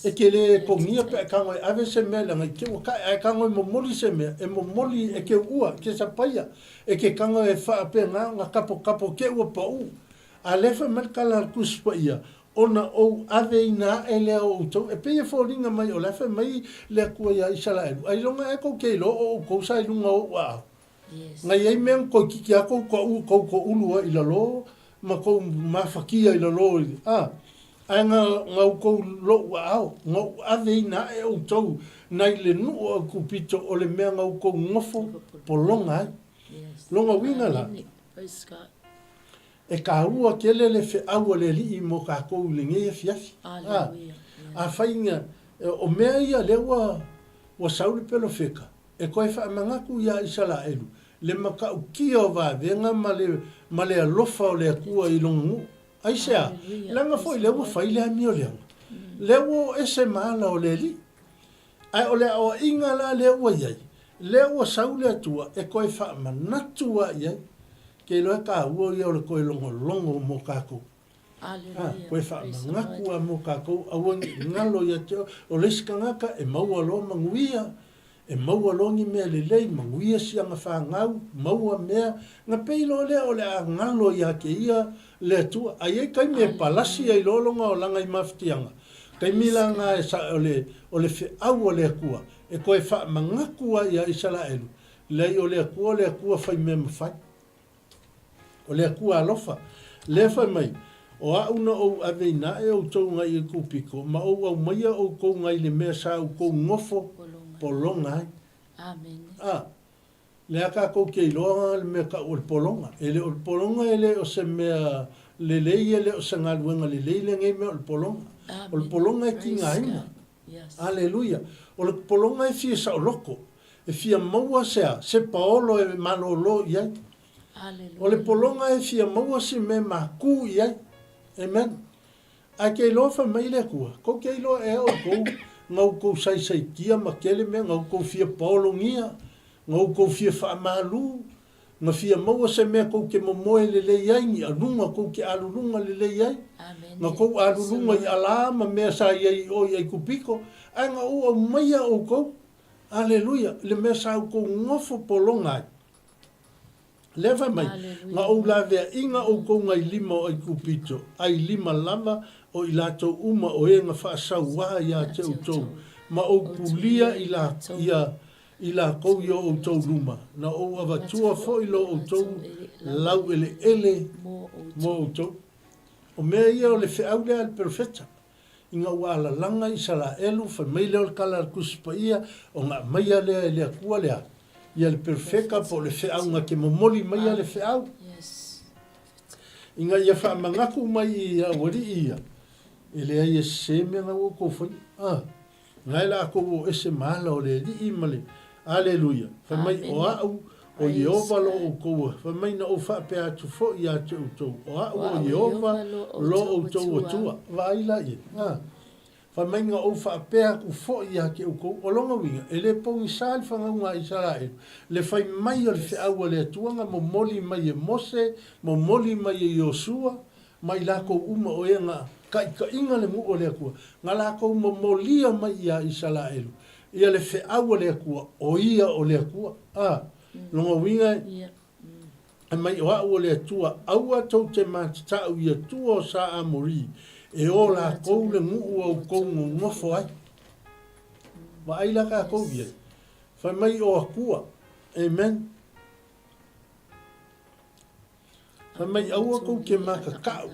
e te le togia pe a e tago e ave se mea leaga i te ua tae, ae tago e momoli se mea, e momoli e te uua, e te sapaia, e te tago e faapena ona tapotapo te ua pau. A lea fai mai le tala a le Tusi Paia, ona ou aveina aʻe lea o outou. E pei e foliga mai o la e fai mai le Atua iā Isaraelu, Ailoga ea tou te iloa o outou sa i luga o ou aao? Na i ai mea na toeitiiti lava tou taʻu tou toʻulu ai i lalo ma tou mafatia i lalo i, a, ae na, na outou loʻu aao, na ou aveina aʻe outou nai le nuu o Aikupito o le mea na outou nofo pologa ai. Lona uiga la, e kāua tele le feau a le Alii mo kākou i lenei afiafi. A, afai na, o mea ia lea ua, ua sau le pelofeka, E toe faamanatu iā Isaraelu le matautia o vavega ma le ma le alofa o le Atua i lona nuu. Aisea? Leaga foi lea ua fai le amio leaga. Lea ua oo ese ma ala o le Alii. Ae o le aoaiga la lea ua i ai, lea ua sau le Atua e toe faamanatu lava i ai. Ke iloa e kāua ia o le toe logologo mo kākou. A, koe faamanatu a mo kākou, aua ne i galo ia te oe. O le isi tagata e maua loa manuia, e maua loa ni mea lelei, manuia siana fanau, maua mea, na pei loa lea o le a galo ia te ia le Atua. A i ai taimi e palasi ai loa lona olaga i mafatiaga, taimi la na e sa, o le, o le feau a le Atua, e toe faamanatu ai ia Isaraelu, leai o le Atua o le Atua fai mea mafai. O le Atua alofa. Lea fai mai, O a'u na ou aveina aʻe outou ngai Aikupito, ma ou aumaia outou ngai le mea sa outou nofo pologa ai. A, lea kākou te iloa le mea kau o le pologa. E le o le pologa e le o se mea lelei, e le o se galuega lelei lenei mea o le pologa. O le pologa e tigaina. Aleluia! O le pologa e fia saoloko, e fia maua se a? Se paolo e malōlō i ai. O le pologa e fia maua se mea makū i ai. Amen. Ae ke iloa fai mai le Atua, kou ke iloa ea outou na outou saisaitia ma kele mea, na outou fia paologia, na outou fia faamalū, Na fia maua se mea kou te momoe lelei ai, ni aluga kou te aluluga lelei ai, na kou aluluga i alā ma mea sa i ai i o i Aikupito, ae na ou aumaia oukou, aleluia, i le mea sa oukou nofo pologa ai. Lea fai mai, na ou laveaiga oukou nai lima o Aikupito, ai lima lava o i latou uma o e na faasauā iā te outou, ma ou pulia i la, ia, i lakou i o outou luma, na ou avatua foi lo outou laueleele mo outou. O mea ia o le feau lea a le perofeta, ina ua alalaga Isaraelu, fai mai lea o le tala a le Tusi Paia, ona aumaia lea e le Atua lea, ia le perofeta po o le feau na te momoli maia le feau, ina ia faamanatu mai i aualii ia, e leai e sese mea na ua outou faia. Ah. Nae lakou o ese ma ala o le Alii ma le Aleluia. Fai mai, O a'u, o Ieova lo outou, fai mai na ou faapea atu foi ia te outou, o a'u o Ieova lo outou Atua. Vaai la ia. A. Fai mai na ou faapea atu foi ia te outou, o lona uiga, e le pogisa le fanauga a Isaraelu, le fai mai o le feau a le Atua na momoli mai e Mose, momoli mai e Iosua, ma i lakou uma o e na kaʻikaʻiga le nuu o le Atua, na lakou momolia mai iā Isalaelu, ia le feau a le Atua, o ia o le Atua. A, lona uiga e, e mai o a'u o le Atua, aua tou te matata'u i Atua o sa Amori, e o lakou le nuu a oukou nonofo ai. Vaai la kakou i ai. Fai mai o Atua. Amen. Fai mai, Aua kou ke makaka'u,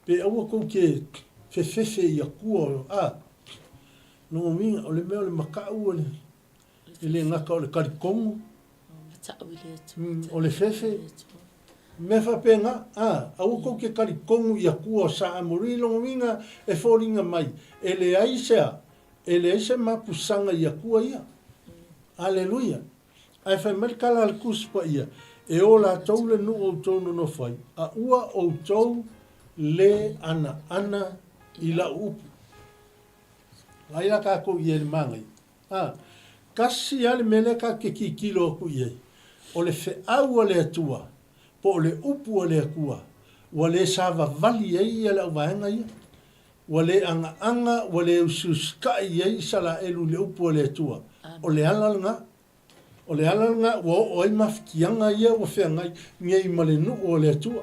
pe aua kou ke fefefe i akua, a, lona uiga, o le mea o le makaʻu e, e le gata o le talitonu, o le fefe, mea faapena, a, aua tou te talitonu i akua o Saamori, lona uiga e foliga mai, e leai se a, e leai se mapusaga i akua ia. Aleluia! Ae fai mai le tala a le Tusi Paia, E o latou le nuu outou nonofo ai, a ua outou le anaana i lau upu. Vaai la tatou i ai i le manaia. A, tasi lava le mea lea tatou te tilotilo atu i ai, o le feau a le Atua, po o le upu a le Atua, ua le savavali ai ia le auvaega ia. Ua le agaaga, ua le usiusitai i ai Isaraelu i le upu a le Atua. O le ala lena. O le ala lena ua oo ai mafatiaga ia ua feagai nei ma le nuu o le Atua.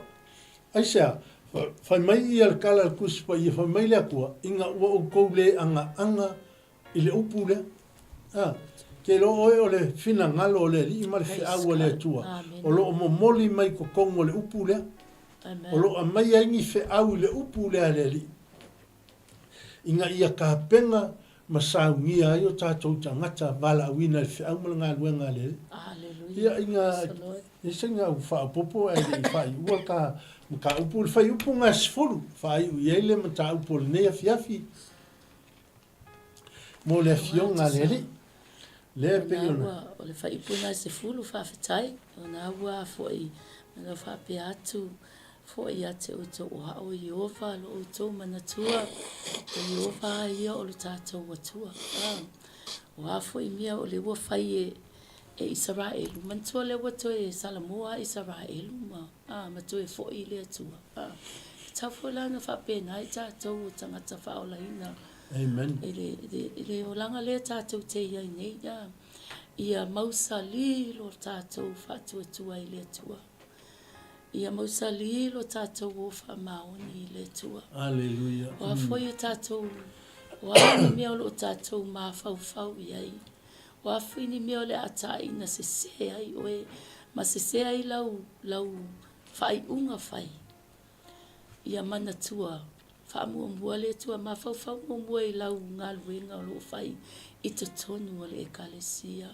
Aisea? Fai mai ia le tala a le Tusi Paia, fai mai le Atua, Ina ua outou le agaaga i le upu lea. A, ke iloa oe o le finagalo o le Alii ma le feau a le Atua, o lo o momoli mai i totonu o le upu lea. O lo o aumai ai ni feau i le upu lea a le Alii, ina ia tapena ma saunia ai o tatou tagata valaauina i le feau ma le galuega a le Alii. Ia, ina, e se ina au faaopoopo ae le i faaiua ka mataupu, le fuaiupu 10, faaiu i ai le mataupu o lenei afiafi. Mo le Afioga a le Alii. Lea e pei ona. O le fuaiupu lena e 10, faafetai, o na ua foi na faapea atu foi ia te outou o a'o Ieova lo outou manatua, o Ieova lava ia o lo tatou Atua. O a foi mea o lea ua fai e e Isaraelu, manatua lea ua toe Salamoa Isaraelu ma. Ā, ma toe foi i le Atua. Ā, e tatau foi la ona faapena ai tatou o tagata faaolaina. Amen. I le, i le, i le olaga lea tatou te i ai nei, ā, ia mausalī lo tatou faatuatua i le Atua. Ia mausalī lo tatou o faamaoni i le Atua. Aleluia. O a foi o tatou, o a ni mea o lo o tatou mafaufau i ai, O a foi ni mea o le a taina sesē ai oe ma sesē ai lau, lau faaiuga fai, ia manatua faamuamua le Atua, mafaufau muamua i lau galuega o lo o fai i totonu o le Ekalesia.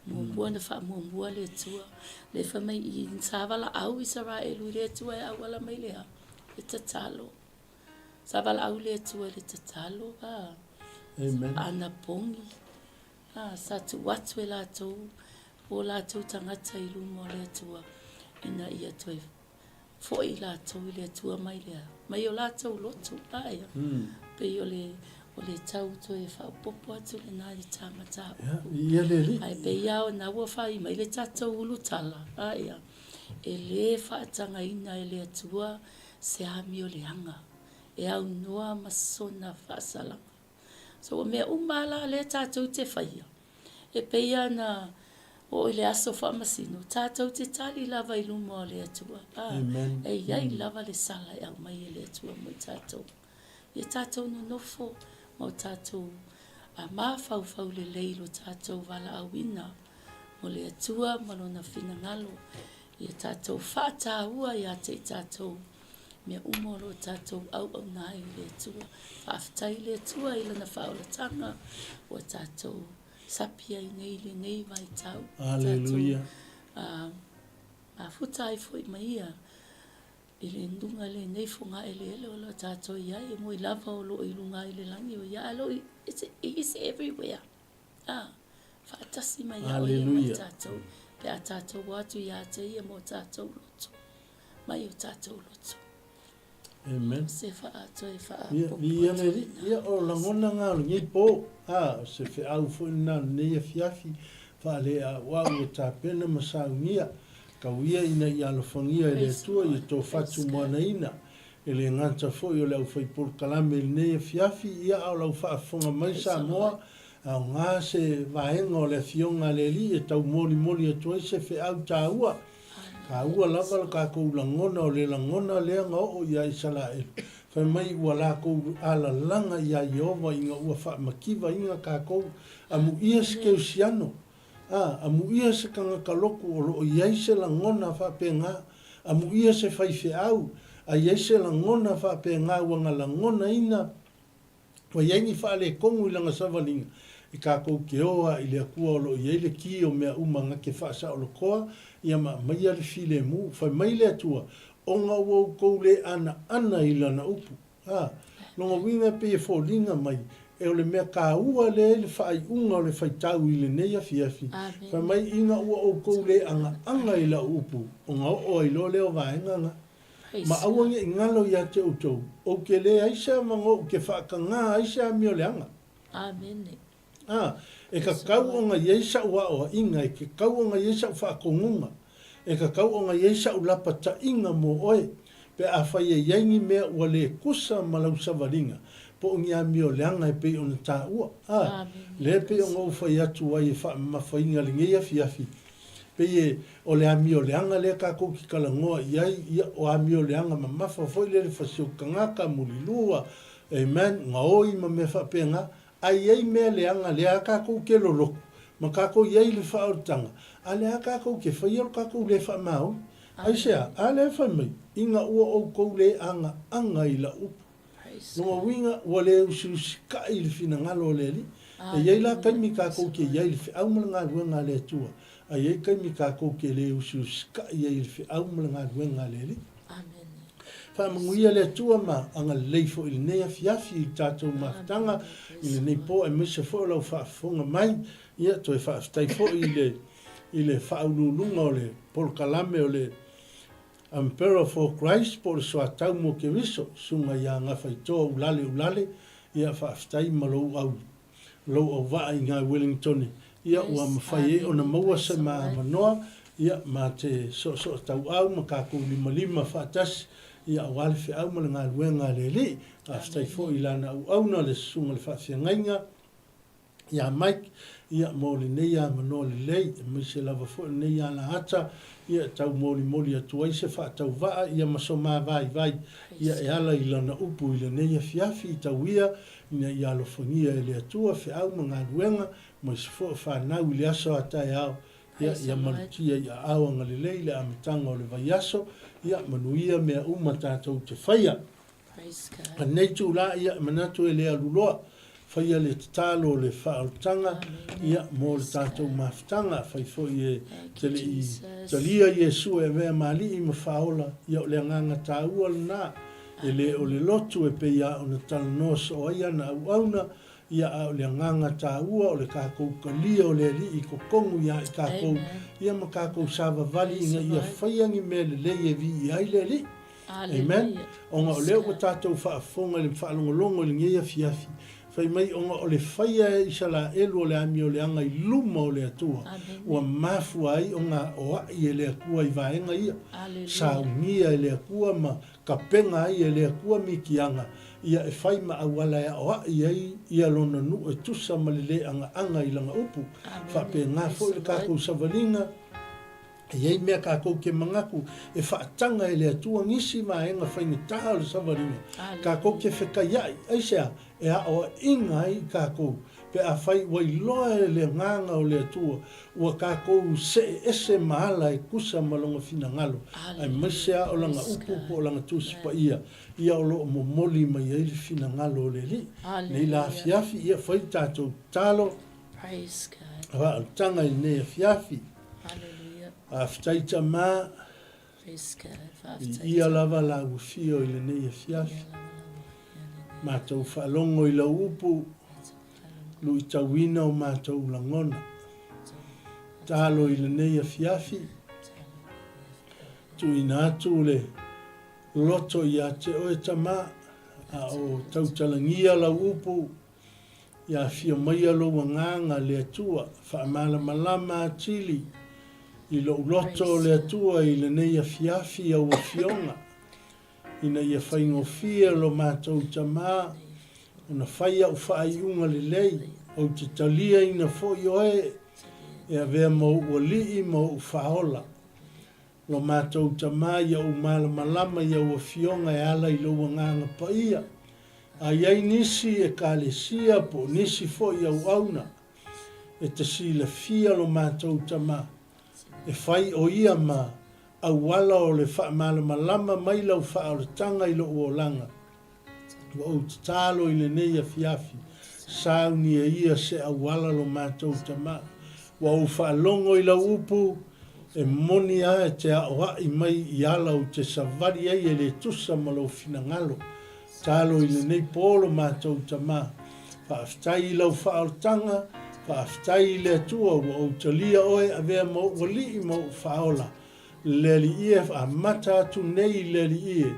Muamua ona faamuamua le Atua. Lea fai mai i sa valaau Isaraelu i le Atua e auala mai le a? Le tatalo. Sa valaau le Atua i le tatalo, a. Amen. Anapogi, a, sa tuu atu e latou o latou tagata i luma o le Atua ina ia toe foi latou i le Atua mai le a? Mai o latou loto, ae pei o le o le tau toe faaopoopo atu lena i le ta mataupu. Ia le alii. Ae pei lava ona ua fai mai le tatou ulutala, ae e le faatagaina e le Atua se amioleaga e aunoa ma sona faasalaga. So o mea uma lava la lea tatou te faia, e pei lava ona oo i le aso faamasino, tatou te tali lava i luma o le Atua. A, e i ai lava le sala e aumai e le Atua mo i tatou. Ia tatou nonofo ma o tatou mafaufau lelei i lo tatou valaauina mo le Atua ma Lona finagalo. Ia tatou faataua ia te i tatou mea uma o lo o tatou auauna ai i le Atua. Faafetai i le Atua i Lana faaolataga ua tatou sapi ai nei i lenei vaitau. Aleluia. Tatou mafuta ai foi ma Ia i le luga lenei fogaeleele o lo o tatou i ai, e moni lava o lo o i luga i le lagi o Ia, ae o lo o, He is everywhere. A, faatasi mai ia oe ma i tatou, pe a tatou o atu ia te ia mo tatou loto, mai o tatou loto. Amen. Se wha, toe wha, Ia, viia le Alii. Ia, o lagona ngā o lenei pō, ā, o se feau foi lena o lenei afiafi, faaleaauau ua tapena ma saunia, tau ia ina ia alofagia e le Atua ia tō fatu moanaina, E le gata foi o le aufai polokalame i lenei afiafi, ia a o lau faafofoga mai Samoa, aoga se vaega o le Afioga a le Alii e tau molimoli atu ai se feau taua. Taua lava le tatou lagona o le lagona lea na oo ia Isaraelu, fai mai ua latou alalaga ia Ieova ina ua faamativaina tatou, amuia se keusiano, A, amuia se tagata lotu o lo o i ai se lagona faapena, amuia se faifeau, A i ai se lagona faapena ua na lagonaina, ua i ai ni faaletonu i lana savaliga, e tatou te o a i le Atua o lo o i ai le ki o mea uma na te faasaolotoa, ia ma aumaia le filemu. Fai mai le Atua, Ona ua outou le anaana i Lana upu. A, lona uiga e pei e foliga mai, e o le mea taua lea i le faaiuga o le faitau i lenei afiafi, fai mai, Ina ua outou le agaaga i lau upu, ona oo ai loa lea o vaega na. Ma aua ne i galo ia te outou, ou te leai se avanoa ou te faatagā ai se amioleaga. Amene. Ā, e tatau ona i ai sa'u aoaiga, e tatau ona i ai sa'u faatonuga, e tatau ona i ai sa'u lapataiga mo oe, pe afai e i ai ni mea ua lē tusa ma lau savaliga, po o ni amioleaga e pei ona taua. Ā, lea e pei ona ou fai atu ai e faamamafaina lenei afiafi, pei e o le amioleaga lea tatou te talanoa i ai, ia, o amioleaga mamafa foi lea le fasioti tagata, mulilua, amen, gaoi ma mea faapena, A i ai mea leaga lea a tatou ke lolotu, ma tatou i ai i le faaolitaga, a lea a tatou ke faia lo tatou le faamaoni. Aisea? A lea e fai mai, Ina ua outou le agaaga i lau upu. Lona uiga, ua le usiusikai i le finagalo o le Alii. E i ai la taimi tatou te i ai i le feau ma le galuega a le Atua, a i ai taimi tatou te le usiusikai ai i le feau ma le galuega a le Alii. Faamanuia le Atua ma agalelei foi i lenei afiafi i le tatou mafutaga i lenei po aemaise foi o lau faafofoga mai. Ia toe faafetai foi i le i le faauluuluga o le polokalame o le Emperor for Christ po o le Soatau mo Keriso, Susuga ia Gafaitoa Ulale Ulale, ia faafetai ma lou au lou auvaa i ngā Wellingtone, ia ua mafai ai ona maua se ma avanoa, ia ma te soosootauau ma kākou limalima faatasi, ia aua le feau ma le galuega a le Alii. Faafetai foi i lana auauna le Susuga i le Faafeagaiga ia Mike, ia mo lenei avanoa lelei, aemaise lava foi o lenei alaata, ia e tau molimoli atu ai se faatauvaa, ia ma so ma vaivai, ia e ala i lana upu i lenei afiafi, tau ia Ina ia alofagia e le Atua feau ma galuega, ma isi foi o fanau i le aso a taeao, ia, ia malutia i aao agalelei le amataga o le vaiaso, ia, manuia mea uma tatou te faia. A lenei itula, ia, e manatu e le alu loa, faia le tatalo o le faaolataga, ia, mo le tatou mafutaga, afai foi e te le i talia Iesu e avea ma Alii ma Faaola, ia, o le agaga taua lena. E le o le lotu e pei lava ona talanoa soo ai ana auauna, ia a o le agaga taua o le tatou talia o le Alii i totonu ia i tatou, ia ma tatou savavali ina ia faia ni mea lelei e viia ai le Alii. Amen. Ona o lea ua tatou faafofoga i le faalogologo i lenei afiafi, fai mai ona o le faia e Isaraelu o le amioleaga i luma o le Atua, ua mafua ai ona aoai e le Atua i vaega ia, saunia e le Atua ma Tapena ai e le Atua mitiaga ia e fai ma auala e aoaʻi ai ia lona nuu e tusa ma le le agaaga i lana upu. Faapena foi le tatou savaliga, e i ai mea tatou te manatu e faataga e le Atua nisi vaega faigata o le savaliga, tatou te fetaiaʻi. Aisea? E aoaʻiga ai i tatou, pe afai ua iloa e le Agaga o le Atua, ua tatou see ese ma ala e tusa ma Lona finagalo, aemaise lava o Lana upu po o Lana Tusi Paia, ia o lo o momoli mai ai le finagalo o le Alii. Nei la afiafi, ia fai le tatou tatalo, faaolataga i lenei afiafi. Faafetai Tama. Viia lava lau afio i lenei afiafi. Matou faalogo i lau upu, luitauina o matou lagona. Talo i lenei afiafi, tuuina atu le loto ia te oe Tama, a o tautalagia lau upu, Ia afio maia lou agaga, le Atua, faamalamalama atili i lou loto, le Atua, i lenei afiafi i au afioga, ina ia faigofie lo matou Tama ona fai au faaiuga lelei, ou te taliaina foi oe e avea ma ou Alii ma ou Faaola. Lo matou Tama ia ou malamalama i au Afioga e ala i lou Agaga Paia. A i ai nisi Ekalesia po o nisi foi auauna e te silafia lo matou Tama, e fai o ia ma. auala o le faamalamalama mai lau faaolataga i lou olaga. Ua ou tatalo i lenei afiafi, saunia ia se auala lo matou tama. Ua ou faalogo i lau upu, e moni a e te aoaʻi mai i ala ou te savali ai e le tusa ma lou finagalo. Talo i lenei po lo matou tama. Faafetai i lau faaolataga, faafetai i le Atua ua ou talia oe avea ma ou alii ma ou faaola. Le Alii e amata atu nei i le Alii e,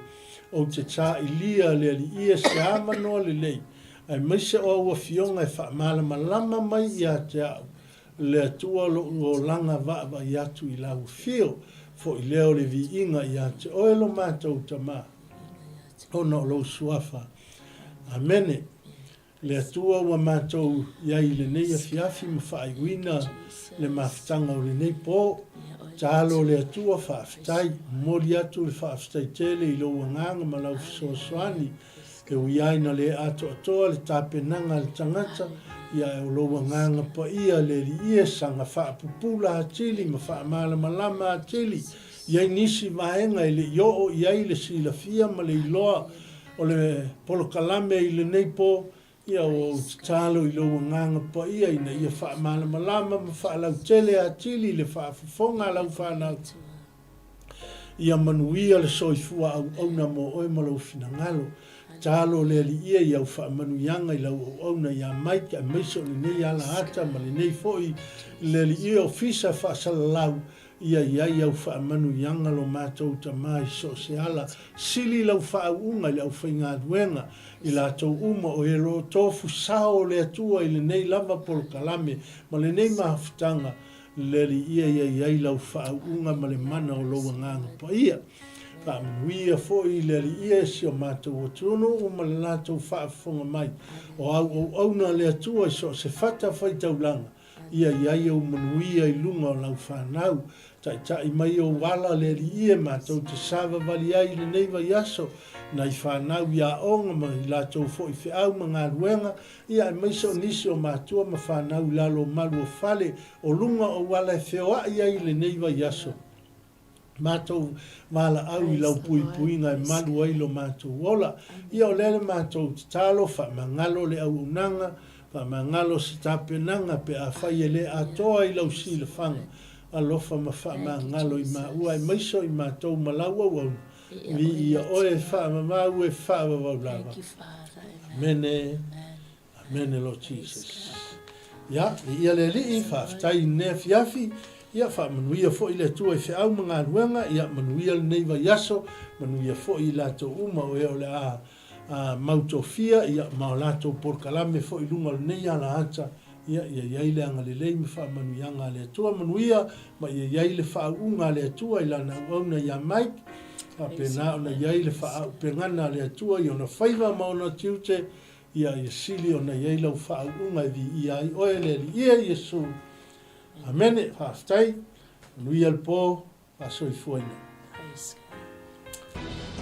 ou te sailia le Alii e se avanoa lelei, aemaise o au afioga e faamalamalama mai ia te au, le Atua lou olaga vaavaai atu i lau afio, foi lea o le viiga ia te oe lo matou Tama, ona o lou Suafa. Amene. Le Atua ua matou i ai i lenei afiafi ma faaiuina le mafutaga o lenei po. Tatalo le Atua, faafetai. Momoli atu le faafetai tele i lou agaga ma lau fesoasoani. E ui ai na le atoatoa le tapenaga a le tagata, ia ae o lou agaga paia le Alii e saga faapupula atili ma faamalamalama atili i ai nisi vaega e le i oo i ai le silafia ma le iloa O le polokalame i lenei po, ia ua ou tatalo i lou agaga paia ina ia faamalamalama ma faalautele atili le faafofoga a lau fanau. Ia manuia le soifua auauna mo oe ma lou finagalo. Tatalo le Alii e i au faamanuiaga i lau auauna ia Mike aemaise o lenei ala ata ma lenei foi le Alii Ofisa Faasalalau Ia i ai au faamanuiaga lo matou Tama i so o se ala, sili lau faauuga i le aufaigaluega, i latou uma o e lo tofu sao o le Atua i lenei lava polokalame ma lenei mafutaga, le Alii ia i ai lau faauuga ma le mana o lou Agaga Paia. Faamanuia foi le Alii e si o matou atunuu ma le latou faafofoga mai, o au auauna a le Atua i so o se fata faitaulaga, Ia i ai ou manuia i luga o lau fanau. Taitai mai ou ala le Alii e matou te savavali ai i lenei vaiaso, nai fanau i aoga ma i latou foi feau ma galuega, ia aemaise o nisi o matua ma fanau i lalo o malu o fale o luga ou ala e feoai ai i lenei vaiaso. Matou valaau i lau puipuiga e malu ai lo matou ola. Ia o lea le matou tatalo, faamagalo le auaunaga, faamagalo se tapenaga pe afai e le atoa i lau silafaga. Alofa ma faamagalo i maua aemaise o i matou ma lau auauna. Viia oe e faamamau e faavavau lava. Amene. Amene Lord Jesus. Ia, viia le Alii, faafetai i lenei afiafi, ia faamanuia foi le Atua i feau ma galuega, ia manuia lenei vaiaso, manuia foi i latou uma o e o le a a mautofia, ia ma o latou polokalame foi i luga o lenei alaata, ia ia i ai le agalelei ma faamanuiaga a le Atua, manuia ma ia i ai le faauuga a le Atua i lana auauna ia Mike, faapena ona i ai le faaauupegana a le Atua i ona faiva ma ona tiute, Ia, ia sili ona i ai lau faauuga e viia ai oe le Alii e Iesu. Amene. Faafetai. Manuia le po. Faasoifuaina. Praise God.